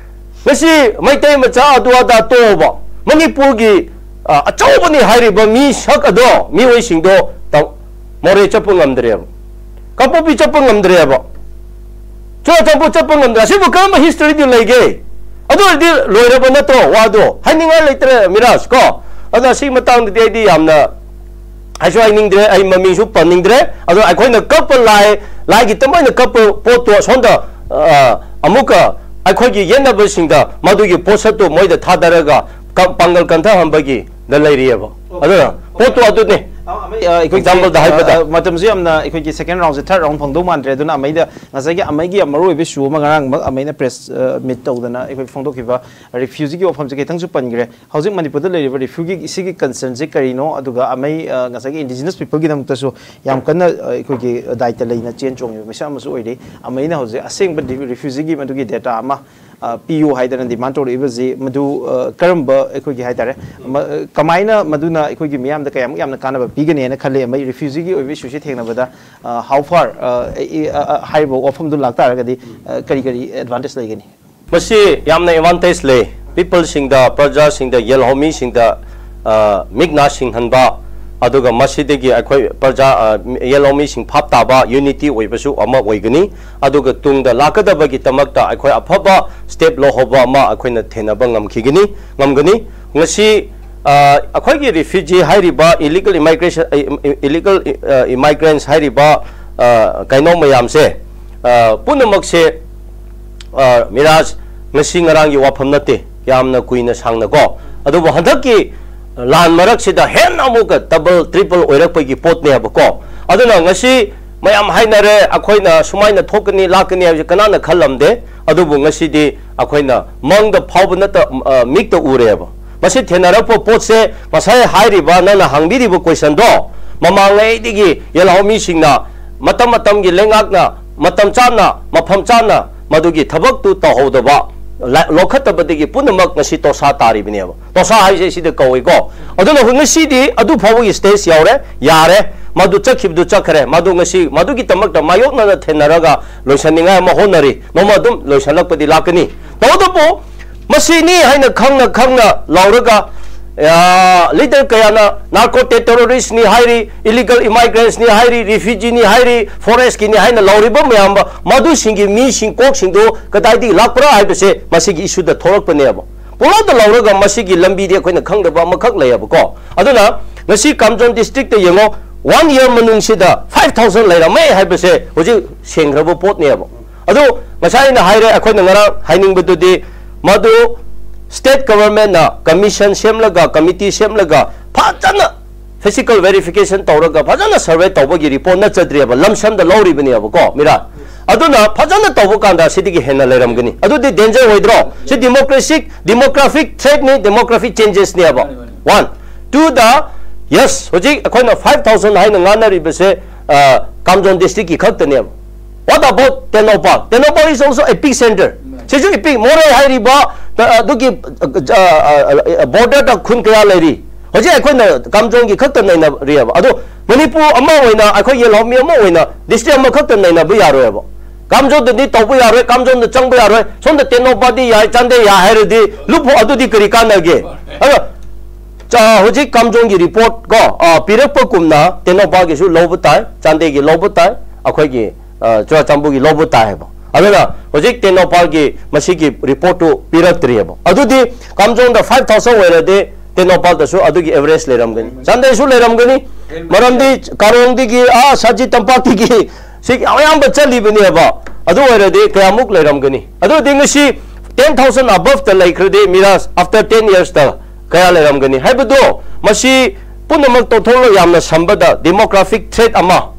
ꯉꯁꯤ ꯃꯩꯇꯩ ꯃꯆꯥ ꯑꯗꯨ ꯑꯗꯥ ꯇꯣꯛꯑꯣꯕ, ꯃꯅꯤꯄꯨꯔꯒꯤ, ꯑ, ꯑꯆꯧꯕꯅꯤ ꯍꯥꯏꯔꯤꯕ ꯃꯤꯁꯛ ꯑꯗꯣ, ꯃꯤꯑꯣꯏꯁꯤꯡꯗꯣ ꯇ-, ꯃꯣꯔꯦ ꯆꯠꯄ ꯉꯝꯗ꯭ꯔꯦꯕ, ꯀꯥꯡꯄꯣꯛꯄꯤ ꯆꯠꯄ ꯉꯝꯗ꯭ꯔꯦꯕ, ꯆꯨꯔꯥꯆꯥꯟꯄꯨꯔ ꯆꯠꯄ ꯉꯝꯗ꯭ꯔꯦ꯫ ꯑꯁꯤꯕꯨ ꯀꯔꯝꯕ ꯍꯤꯁꯇ꯭ꯔꯤꯗꯤ ꯂꯩꯒꯦ? ꯑꯗꯨ ꯑꯣꯏꯔꯗꯤ ꯂꯣꯏꯔꯕ ꯅꯠꯇ꯭ꯔꯣ ꯋꯥꯗꯣ? ꯍꯥꯏꯅꯤꯡꯉꯥꯏ ꯂꯩꯇ꯭ꯔꯦ ꯃꯤꯔꯥꯖ ꯀꯣ꯫ ꯑꯗꯨꯅ ꯁꯤꯒꯤ ꯃꯇꯥꯡꯗꯗꯤ ꯑꯩꯗꯤ ꯌꯥꯝꯅ ꯍꯥꯏꯁꯨ ꯍꯥꯏꯅꯤꯡꯗ꯭ꯔꯦ, ꯑꯩ ꯃꯃꯤꯡꯁꯨ ꯄꯟꯅꯤꯡꯗ꯭ꯔꯦ꯫ ꯑꯗꯣ ꯑꯩꯈꯣꯏꯅ ꯀꯞꯄ ꯂꯥꯏ, ꯂꯥꯏꯒꯤ ꯇꯃꯣꯏꯅ ꯀꯞꯄ ꯄꯣꯠꯇꯣ ꯑꯁꯣꯝꯗ, ꯑ, ꯑꯃꯨꯛꯀ ꯑꯩꯈꯣꯏꯒꯤ ꯌꯦꯠꯅꯕꯁꯤꯡꯗ ꯃꯗꯨꯒꯤ ꯄꯣꯠꯁꯛꯇꯣ ꯃꯣꯏꯗ ꯊꯥꯗꯔꯒ ꯀ-, ꯄꯥꯡꯒꯜ ꯀꯟꯊꯍꯟꯕꯒꯤꯗ ꯂꯩꯔꯤꯑꯕ꯫ ꯑꯗꯨꯅ ꯄꯣꯠꯇꯣ ꯑꯗꯨꯅꯦ꯫ ꯑ, ꯑꯩꯈꯣꯏꯒꯤ, example ꯗ ꯍꯥꯏꯕꯗ ꯑ, ꯃꯇꯝꯁꯨ ꯌꯥꯝꯅ, ꯑꯩꯈꯣꯏꯒꯤ second round ꯁꯦ third round ꯐꯪꯗꯧ ꯃꯥꯟꯗ꯭ꯔꯦ꯫ ꯑꯗꯨꯅ ꯑꯃꯩꯗ ꯉꯁꯥꯏꯒꯤ ꯑꯃꯩꯒꯤ ꯃꯔꯨꯑꯣꯏꯕ issue ꯑꯃ ꯉꯔꯥꯡꯃꯛ ꯑꯃꯩꯅ press, ꯑ, meet ꯇꯧꯗꯅ ꯑꯩꯈꯣꯏ ꯐꯣꯡꯗꯣꯛꯈꯤꯕ refugee ꯒꯤ ꯋꯥꯐꯝꯁꯦ ꯈꯤꯇꯪꯁꯨ ꯄꯟꯈ꯭ꯔꯦ꯫ ꯍꯧꯖꯤꯛ ꯃꯅꯤꯄꯨꯔꯗ ꯂꯩꯔꯤꯕ refugee ꯁꯤꯒꯤ concern ꯁꯦ ꯀꯔꯤꯅꯣ, ꯑꯗꯨꯒ ꯑꯃꯩ, ꯑ, ꯉꯁꯥꯏꯒꯤ indigenous people ꯒꯤꯗꯃꯛꯇꯁꯨ ꯌꯥꯝ ꯀꯟꯅ, ꯑ, ꯑꯩꯈꯣꯏꯒꯤ ꯗꯥꯏꯇ ꯂꯩꯅ ꯆꯦꯟ ꯆꯣꯡꯉꯤꯕ ꯃꯤꯁꯛ ꯑꯃꯁꯨ ꯑꯣꯏꯔꯤ꯫ ꯑꯃꯩꯅ ꯍꯧꯖꯤꯛ ꯑꯁꯦꯡꯕ ꯗꯤ-, refugee ꯒꯤ ꯃꯗꯨꯒꯤ data ꯑꯃ, ꯑ, ꯄꯤꯌꯨ ꯍꯥꯏꯗꯅ demand ꯇꯧꯔꯛꯏꯕꯁꯤ ꯃꯗꯨ, ꯑ, ꯀꯔꯝꯕ ꯑꯩꯈꯣꯏꯒꯤ ꯍꯥꯏꯇꯥꯔꯦ, ꯃ-, ꯑ, ꯀꯃꯥꯏꯅ ꯃꯗꯨꯅ ꯑꯩꯈꯣꯏꯒꯤ ꯃꯤꯌꯥꯝꯗ ꯀꯌꯥꯃꯨꯛ ꯌꯥꯝꯅ ꯀꯥꯟꯅꯕ ꯄꯤꯒꯅꯤ ꯍꯥꯏꯅ ꯈꯜꯂꯤ? ꯑꯃꯩ refugee ꯒꯤ ꯑꯣꯏꯕ issue ꯁꯤ ꯊꯦꯡꯅꯕꯗ, ꯑ, how far, ꯑ, ꯑ, ꯑ, ꯍꯥꯏꯔꯤꯕ ꯋꯥꯐꯝꯗꯨ ꯂꯥꯛꯇꯥꯔꯒꯗꯤ, ꯑ, ꯀꯔꯤ ꯀꯔꯤ advantage ꯂꯩꯒꯅꯤ? ꯃꯁꯤ ꯌꯥꯝꯅ advantage ꯂꯩ꯫ People ꯁꯤꯡꯗ, ꯄ꯭ꯔꯖꯥꯁꯤꯡꯗ, ꯌꯦꯜꯍꯧꯃꯤꯁꯤꯡꯗ, ꯑ, ꯃꯤꯠ ꯅꯥ ꯁꯤꯡꯍꯟꯕ, ꯑꯗꯨꯒ ꯃꯁꯤꯗꯒꯤ ꯑꯩꯈꯣꯏ ꯄ꯭ꯔꯖꯥ, ꯑ, ꯌꯦꯜꯍꯧꯃꯤꯁꯤꯡ ꯚꯥꯞ ꯇꯥꯕ unity ꯑꯣꯏꯕꯁꯨ ꯑꯃ ꯑꯣꯏꯒꯅꯤ꯫ ꯑꯗꯨꯒ ꯇꯨꯡꯗ ꯂꯥꯛꯀꯗꯕꯒꯤꯗꯃꯛꯇ ꯑꯩꯈꯣꯏ ꯑꯐꯕ step ꯂꯧꯍꯧꯕ ꯑꯃ ꯑꯩꯈꯣꯏꯅ ꯊꯦꯡꯅꯕ ꯉꯝꯈꯤꯒꯅꯤ, ꯉꯝꯒꯅꯤ꯫ ꯉꯁꯤ, ꯑ, ꯑꯩꯈꯣꯏꯒꯤ refugee ꯍꯥꯏꯔꯤꯕ illegal immigration, ꯑ, illegal, ꯑ, immigrants ꯍꯥꯏꯔꯤꯕ, ꯑ, ꯀꯩꯅꯣ ꯃꯌꯥꯝꯁꯦ, ꯑ, ꯄꯨꯝꯅꯃꯛꯁꯦ, ꯑ, ꯃꯤꯔꯥꯖ, ꯉꯁꯤ ꯉꯔꯥꯡꯒꯤ ꯋꯥꯐꯝ ꯅꯠꯇꯦ, ꯌꯥꯝꯅ ꯀꯨꯏꯅ ꯁꯥꯡꯅꯀꯣ꯫ ꯑꯗꯨꯕꯨ ꯍꯟꯗꯛꯀꯤ ꯂꯥꯟ ꯃꯔꯛꯁꯤꯗ ꯍꯦꯟꯅ ꯑꯃꯨꯛꯀ double, triple ꯑꯣꯏꯔꯛꯄꯒꯤ ꯄꯣꯠꯅꯦꯕꯀꯣ꯫ ꯑꯗꯨꯅ ꯉꯁꯤ ꯃꯌꯥꯝ ꯍꯥꯏꯅꯔꯦ, ꯑꯩꯈꯣꯏꯅ ꯁꯨꯃꯥꯏꯅ ꯊꯣꯛꯀꯅꯤ, ꯂꯥꯛꯀꯅꯤ ꯍꯥꯏꯕꯁꯦ ꯀꯅꯥꯅ ꯈꯜꯂꯝꯗꯦ꯫ ꯑꯗꯨꯕꯨ ꯉꯁꯤꯗꯤ ꯑꯩꯈꯣꯏꯅ ꯃꯪꯗ ꯐꯥꯎꯕ ꯅꯠꯇ, ꯑ, ꯃꯤꯠꯇ ꯎꯔꯦꯕ꯫ ꯃꯁꯤ ꯊꯦꯡꯅꯔꯛꯄ ꯄꯣꯠꯁꯦ ꯉꯁꯥꯏ ꯍꯥꯏꯔꯤꯕ ꯅꯪꯅ ꯍꯪꯕꯤꯔꯤꯕ question ꯗꯣ ꯃꯃꯥꯡꯉꯩꯗꯒꯤ ꯌꯦꯜꯍꯧꯃꯤꯁꯤꯡꯅ ꯃꯇꯝ ꯃꯇꯝꯒꯤ ꯂꯩꯉꯥꯛꯅ ꯃꯇꯝ ꯆꯥꯅ, ꯃꯐꯝ ꯆꯥꯅ ꯃꯗꯨꯒꯤ ꯊꯕꯛꯇꯨ ꯇꯧꯍꯧꯗꯕ, ꯂ-, ꯂꯧꯈꯠꯇꯕꯗꯒꯤ ꯄꯨꯝꯅꯃꯛ ꯉꯁꯤ ꯇꯣꯁꯥ ꯇꯥꯔꯤꯕꯅꯦꯕ꯫ ꯇꯣꯁꯥ ꯍꯥꯏꯁꯦ ꯁꯤꯗ ꯀꯧꯏꯀꯣ꯫ ꯑꯗꯨꯅ ꯍꯧꯖꯤꯛ ꯉꯁꯤꯗꯤ ꯑꯗꯨ ꯐꯥꯎꯕꯒꯤ stage ꯌꯧꯔꯦ, ꯌꯥꯔꯦ꯫ ꯃꯗꯨ ꯆꯠꯈꯤꯕꯗꯨ ꯆꯠꯈ꯭ꯔꯦ꯫ ꯃꯗꯨ ꯉꯁꯤ ꯃꯗꯨꯒꯤꯗꯃꯛꯇ ꯃꯥꯌꯣꯛꯅꯅ ꯊꯦꯡꯅꯔꯒ ꯂꯣꯏꯁꯟꯅꯤꯡꯉꯥꯏ ꯑꯃ ꯍꯣꯠꯅꯔꯤ꯫ ꯅꯣꯡꯃ ꯑꯗꯨꯝ ꯂꯣꯏꯁꯜꯂꯛꯄꯗꯤ ꯂꯥꯛꯀꯅꯤ꯫ ꯇꯧꯕꯇꯕꯨ ꯃꯁꯤꯅꯤ ꯍꯥꯏꯅ ꯈꯪꯅ ꯈꯪꯅ ꯂꯥꯎꯔꯒ, ꯑ, leader ꯀꯌꯥꯅ narco terrorist ꯅꯤ ꯍꯥꯏꯔꯤ, illegal immigrants ꯅꯤ ꯍꯥꯏꯔꯤ, refugee ꯅꯤ ꯍꯥꯏꯔꯤ, forest ꯀꯤꯅꯤ ꯍꯥꯏꯅ ꯂꯥꯎꯔꯤꯕ ꯃꯌꯥꯝ ꯃꯗꯨꯁꯤꯡꯒꯤ ꯃꯤꯁꯤꯡ ꯀꯣꯛꯁꯤꯡꯗꯨ ꯀꯗꯥꯏꯗꯒꯤ ꯂꯥꯛꯄ꯭ꯔꯥ ꯍꯥꯏꯕꯁꯦ ꯃꯁꯤꯒꯤ issue ꯗ ꯊꯣꯛꯂꯛꯄꯅꯦꯕ꯫ ꯄꯨꯡꯂꯧꯗ ꯂꯧꯔꯒ ꯃꯁꯤꯒꯤ ꯂꯝꯕꯤꯗꯤ ꯑꯩꯈꯣꯏꯅ ꯈꯪꯗꯕ ꯑꯃꯈꯛ ꯂꯩꯌꯦꯕꯀꯣ꯫ ꯑꯗꯨꯅ ꯉꯁꯤ ꯀꯥꯝꯖꯣꯟ district ꯇ ꯌꯦꯡꯉꯣ, one year ꯃꯅꯨꯡꯁꯤꯗ five thousand ꯂꯩꯔꯝꯃꯦ ꯍꯥꯏꯕꯁꯦ ꯍꯧꯖꯤꯛ ꯁꯦꯡꯈ꯭ꯔꯕ ꯄꯣꯠꯅꯦꯕ꯫ ꯑꯗꯨ ꯉꯁꯥꯏ ꯑꯩꯅ ꯍꯥꯏꯔꯦ, ꯑꯩꯈꯣꯏꯅ ꯉꯔꯥꯡ ꯍꯥꯏꯅꯤꯡꯕꯗꯨꯗꯤ ꯃꯗꯨ state government ꯅ commission ꯁꯦꯝꯂꯒ, committee ꯁꯦꯝꯂꯒ ꯐꯖꯅ physical verification ꯇꯧꯔꯒ ꯐꯖꯅ survey ꯇꯧꯕꯒꯤ report ꯅꯠꯆꯗ꯭ꯔꯤꯑꯕ, ꯂꯝꯁꯝꯗ ꯂꯧꯔꯤꯕꯅꯦꯕꯀꯣ ꯃꯤꯔꯥ꯫ ꯑꯗꯨꯅ ꯐꯖꯅ ꯇꯧꯕ ꯀꯥꯟꯗ ꯁꯤꯗꯒꯤ ꯍꯦꯟꯅ ꯂꯩꯔꯝꯒꯅꯤ꯫ ꯑꯗꯨꯗꯤ danger ꯑꯣꯏꯗ꯭ꯔꯣ? ꯁꯤ democracy, demographic threat ꯅꯤ, demographic changes ꯅꯦꯕ꯫ One. Two ꯗ, yes, ꯍꯧꯖꯤꯛ ꯑꯩꯈꯣꯏꯅ five thousand ꯍꯥꯏꯅ ꯉꯥꯡꯅꯔꯤꯕꯁꯦ, ꯑ, ꯀꯥꯝꯖꯣꯡ district ꯀꯤ ꯈꯛꯇꯅꯦꯕ꯫ What about Tengnoupal? Tengnoupal is also epic center. ꯁꯤꯁꯨ epic, ꯃꯣꯔꯦ ꯍꯥꯏꯔꯤꯕ, ꯑ, ꯑꯗꯨꯒꯤ, ꯑ, ꯑ, ꯑ, border ꯗ ꯈꯨꯟ ꯀꯌꯥ ꯂꯩꯔꯤ? ꯍꯧꯖꯤꯛ ꯑꯩꯈꯣꯏꯅ ꯀꯥꯝꯖꯣꯡꯒꯤ ꯈꯛꯇ ꯅꯩꯅꯔꯤꯑꯕ꯫ ꯑꯗꯣ ꯃꯅꯤꯄꯨꯔ ꯑꯃ ꯑꯣꯏꯅ, ꯑꯩꯈꯣꯏ ꯌꯦꯜꯍꯧꯃꯤ ꯑꯃ ꯑꯣꯏꯅ district ꯑꯃꯈꯛꯇ ꯅꯩꯅꯕ ꯌꯥꯔꯣꯏꯕ꯫ ꯀꯥꯝꯖꯣꯡꯗꯗꯤ ꯇꯧꯕ ꯌꯥꯔꯣꯏ, ꯀꯥꯝꯖꯣꯡꯗ ꯆꯪꯕ ꯌꯥꯔꯣꯏ, ꯁꯣꯝꯗ ꯇꯦꯡꯅꯧꯄꯥꯜꯗꯤ ꯌꯥꯏ, ꯆꯥꯟꯗꯦꯜ ꯌꯥꯏ ꯍꯥꯏꯔꯗꯤ ꯂꯨꯞꯄꯣ, ꯑꯗꯨꯗꯤ ꯀꯔꯤ ꯀꯥꯟꯅꯒꯦ? ꯑꯗꯣ ꯆꯥ-, ꯍꯧꯖꯤꯛ ꯀꯥꯝꯖꯣꯡꯒꯤ report ꯀꯣ, ꯑ, ꯄꯤꯔꯛꯄ ꯀꯨꯝꯅ ꯇꯦꯡꯅꯧꯄꯥꯜꯒꯤꯁꯨ ꯂꯧꯕ ꯇꯥꯏ, ꯆꯥꯟꯗꯦꯜꯒꯤ ꯂꯧꯕ ꯇꯥꯏ, ꯑꯩꯈꯣꯏꯒꯤ, ꯑ, ꯆꯨꯔꯥꯆꯥꯟꯄꯨꯔꯒꯤ ꯂꯧꯕ ꯇꯥꯏ ꯍꯥꯏꯕ꯫ ꯑꯗꯨꯅ ꯍꯧꯖꯤꯛ ꯇꯦꯡꯅꯧꯄꯥꯜꯒꯤ ꯃꯁꯤꯒꯤ report ꯇꯨ ꯄꯤꯔꯛꯇ꯭ꯔꯤꯑꯕ꯫ ꯑꯗꯨꯗꯤ ꯀꯥꯝꯖꯣꯡꯗ five thousand ꯑꯣꯏꯔꯗꯤ ꯇꯦꯡꯅꯧꯄꯥꯜꯗꯁꯨ ꯑꯗꯨꯒꯤ average ꯂꯩꯔꯝꯒꯅꯤ, ꯆꯥꯟꯗꯦꯜꯁꯨ ꯂꯩꯔꯝꯒꯅꯤ꯫ ꯃꯔꯝꯗꯤ ꯀꯥꯔꯣꯡꯗꯒꯤ, ꯑꯥ, ꯁꯖꯤ ꯇꯝꯄꯥꯛꯇꯒꯤ ꯁꯤ ꯑꯌꯥꯝꯕ ꯆꯠꯂꯤꯕꯅꯦꯕ꯫ ꯑꯗꯨ ꯑꯣꯏꯔꯗꯤ ꯀꯌꯥꯃꯨꯛ ꯂꯩꯔꯝꯒꯅꯤ? ꯑꯗꯨꯗꯤ ꯉꯁꯤ ten thousand above ꯇ ꯂꯩꯈ꯭ꯔꯗꯤ ꯃꯤꯔꯥ, after ten years ꯇ ꯀꯌꯥ ꯂꯩꯔꯝꯒꯅꯤ ꯍꯥꯏꯕꯗꯣ, ꯃꯁꯤ ꯄꯨꯝꯅꯃꯛ ꯇꯣꯊꯣꯛꯂ ꯌꯥꯝꯅ ꯁꯝꯕꯗ demographic threat ꯑꯃ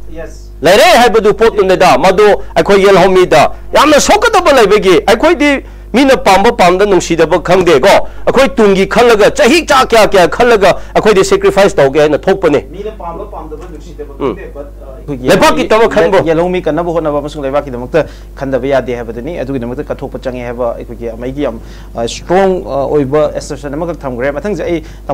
ꯂꯩꯔꯦ ꯍꯥꯏꯕꯗꯨ ꯄꯣꯠꯇꯨꯅꯤꯗ꯫ ꯃꯗꯨ ꯑꯩꯈꯣꯏ ꯌꯦꯜꯍꯧꯃꯤꯗ ꯌꯥꯝꯅ ꯁꯣꯛꯀꯗꯕ ꯂꯩꯕꯒꯤ, ꯑꯩꯈꯣꯏꯗꯤ ꯃꯤꯅ ꯄꯥꯝꯕ ꯄꯥꯝꯗ ꯅꯨꯡꯁꯤꯗꯕ ꯈꯪꯗꯦꯀꯣ꯫ ꯑꯩꯈꯣꯏ ꯇꯨꯡꯒꯤ ꯈꯜꯂꯒ, ꯆꯍꯤ ꯆꯥ ꯀꯌꯥ ꯀꯌꯥ ꯈꯜꯂꯒ ꯑꯩꯈꯣꯏꯗꯤ sacrifice ꯇꯧꯒꯦ ꯍꯥꯏꯅ ꯊꯣꯛꯄꯅꯦ꯫ ꯃꯤꯅ ꯄꯥꯝꯕ ꯄꯥꯝꯗꯕ ꯅꯨꯡꯁꯤꯗꯕ ꯎꯝ꯫ ꯈꯪꯗꯦ, but, uh, ꯑꯩꯈꯣꯏꯒꯤ ꯂꯩꯕꯥꯛꯀꯤꯗꯃꯛ ꯈꯟꯕ꯫ ꯌꯦꯜꯍꯧꯃꯤ ꯀꯟꯅꯕ ꯍꯣꯠꯅꯕ ꯑꯃꯁꯨꯡ ꯂꯩꯕꯥꯛꯀꯤꯗꯃꯛꯇ ꯈꯟꯗꯕ ꯌꯥꯗꯦ ꯍꯥꯏꯕꯗꯨꯅꯤ꯫ ꯑꯗꯨꯒꯤꯗꯃꯛꯇ ꯀꯠꯊꯣꯛꯄ ꯆꯪꯉꯦ ꯍꯥꯏꯕ ꯑꯩꯈꯣꯏꯒꯤ ꯑꯃꯒꯤ ꯌꯥꯝ, ꯑ, strong, ꯑ, ꯑꯣꯏꯕ assertion ꯑꯃꯈꯛ ꯊꯝꯈ꯭ꯔꯦ꯫ ꯃꯊꯪꯁꯦ ꯑꯩ ꯇꯥꯃꯣ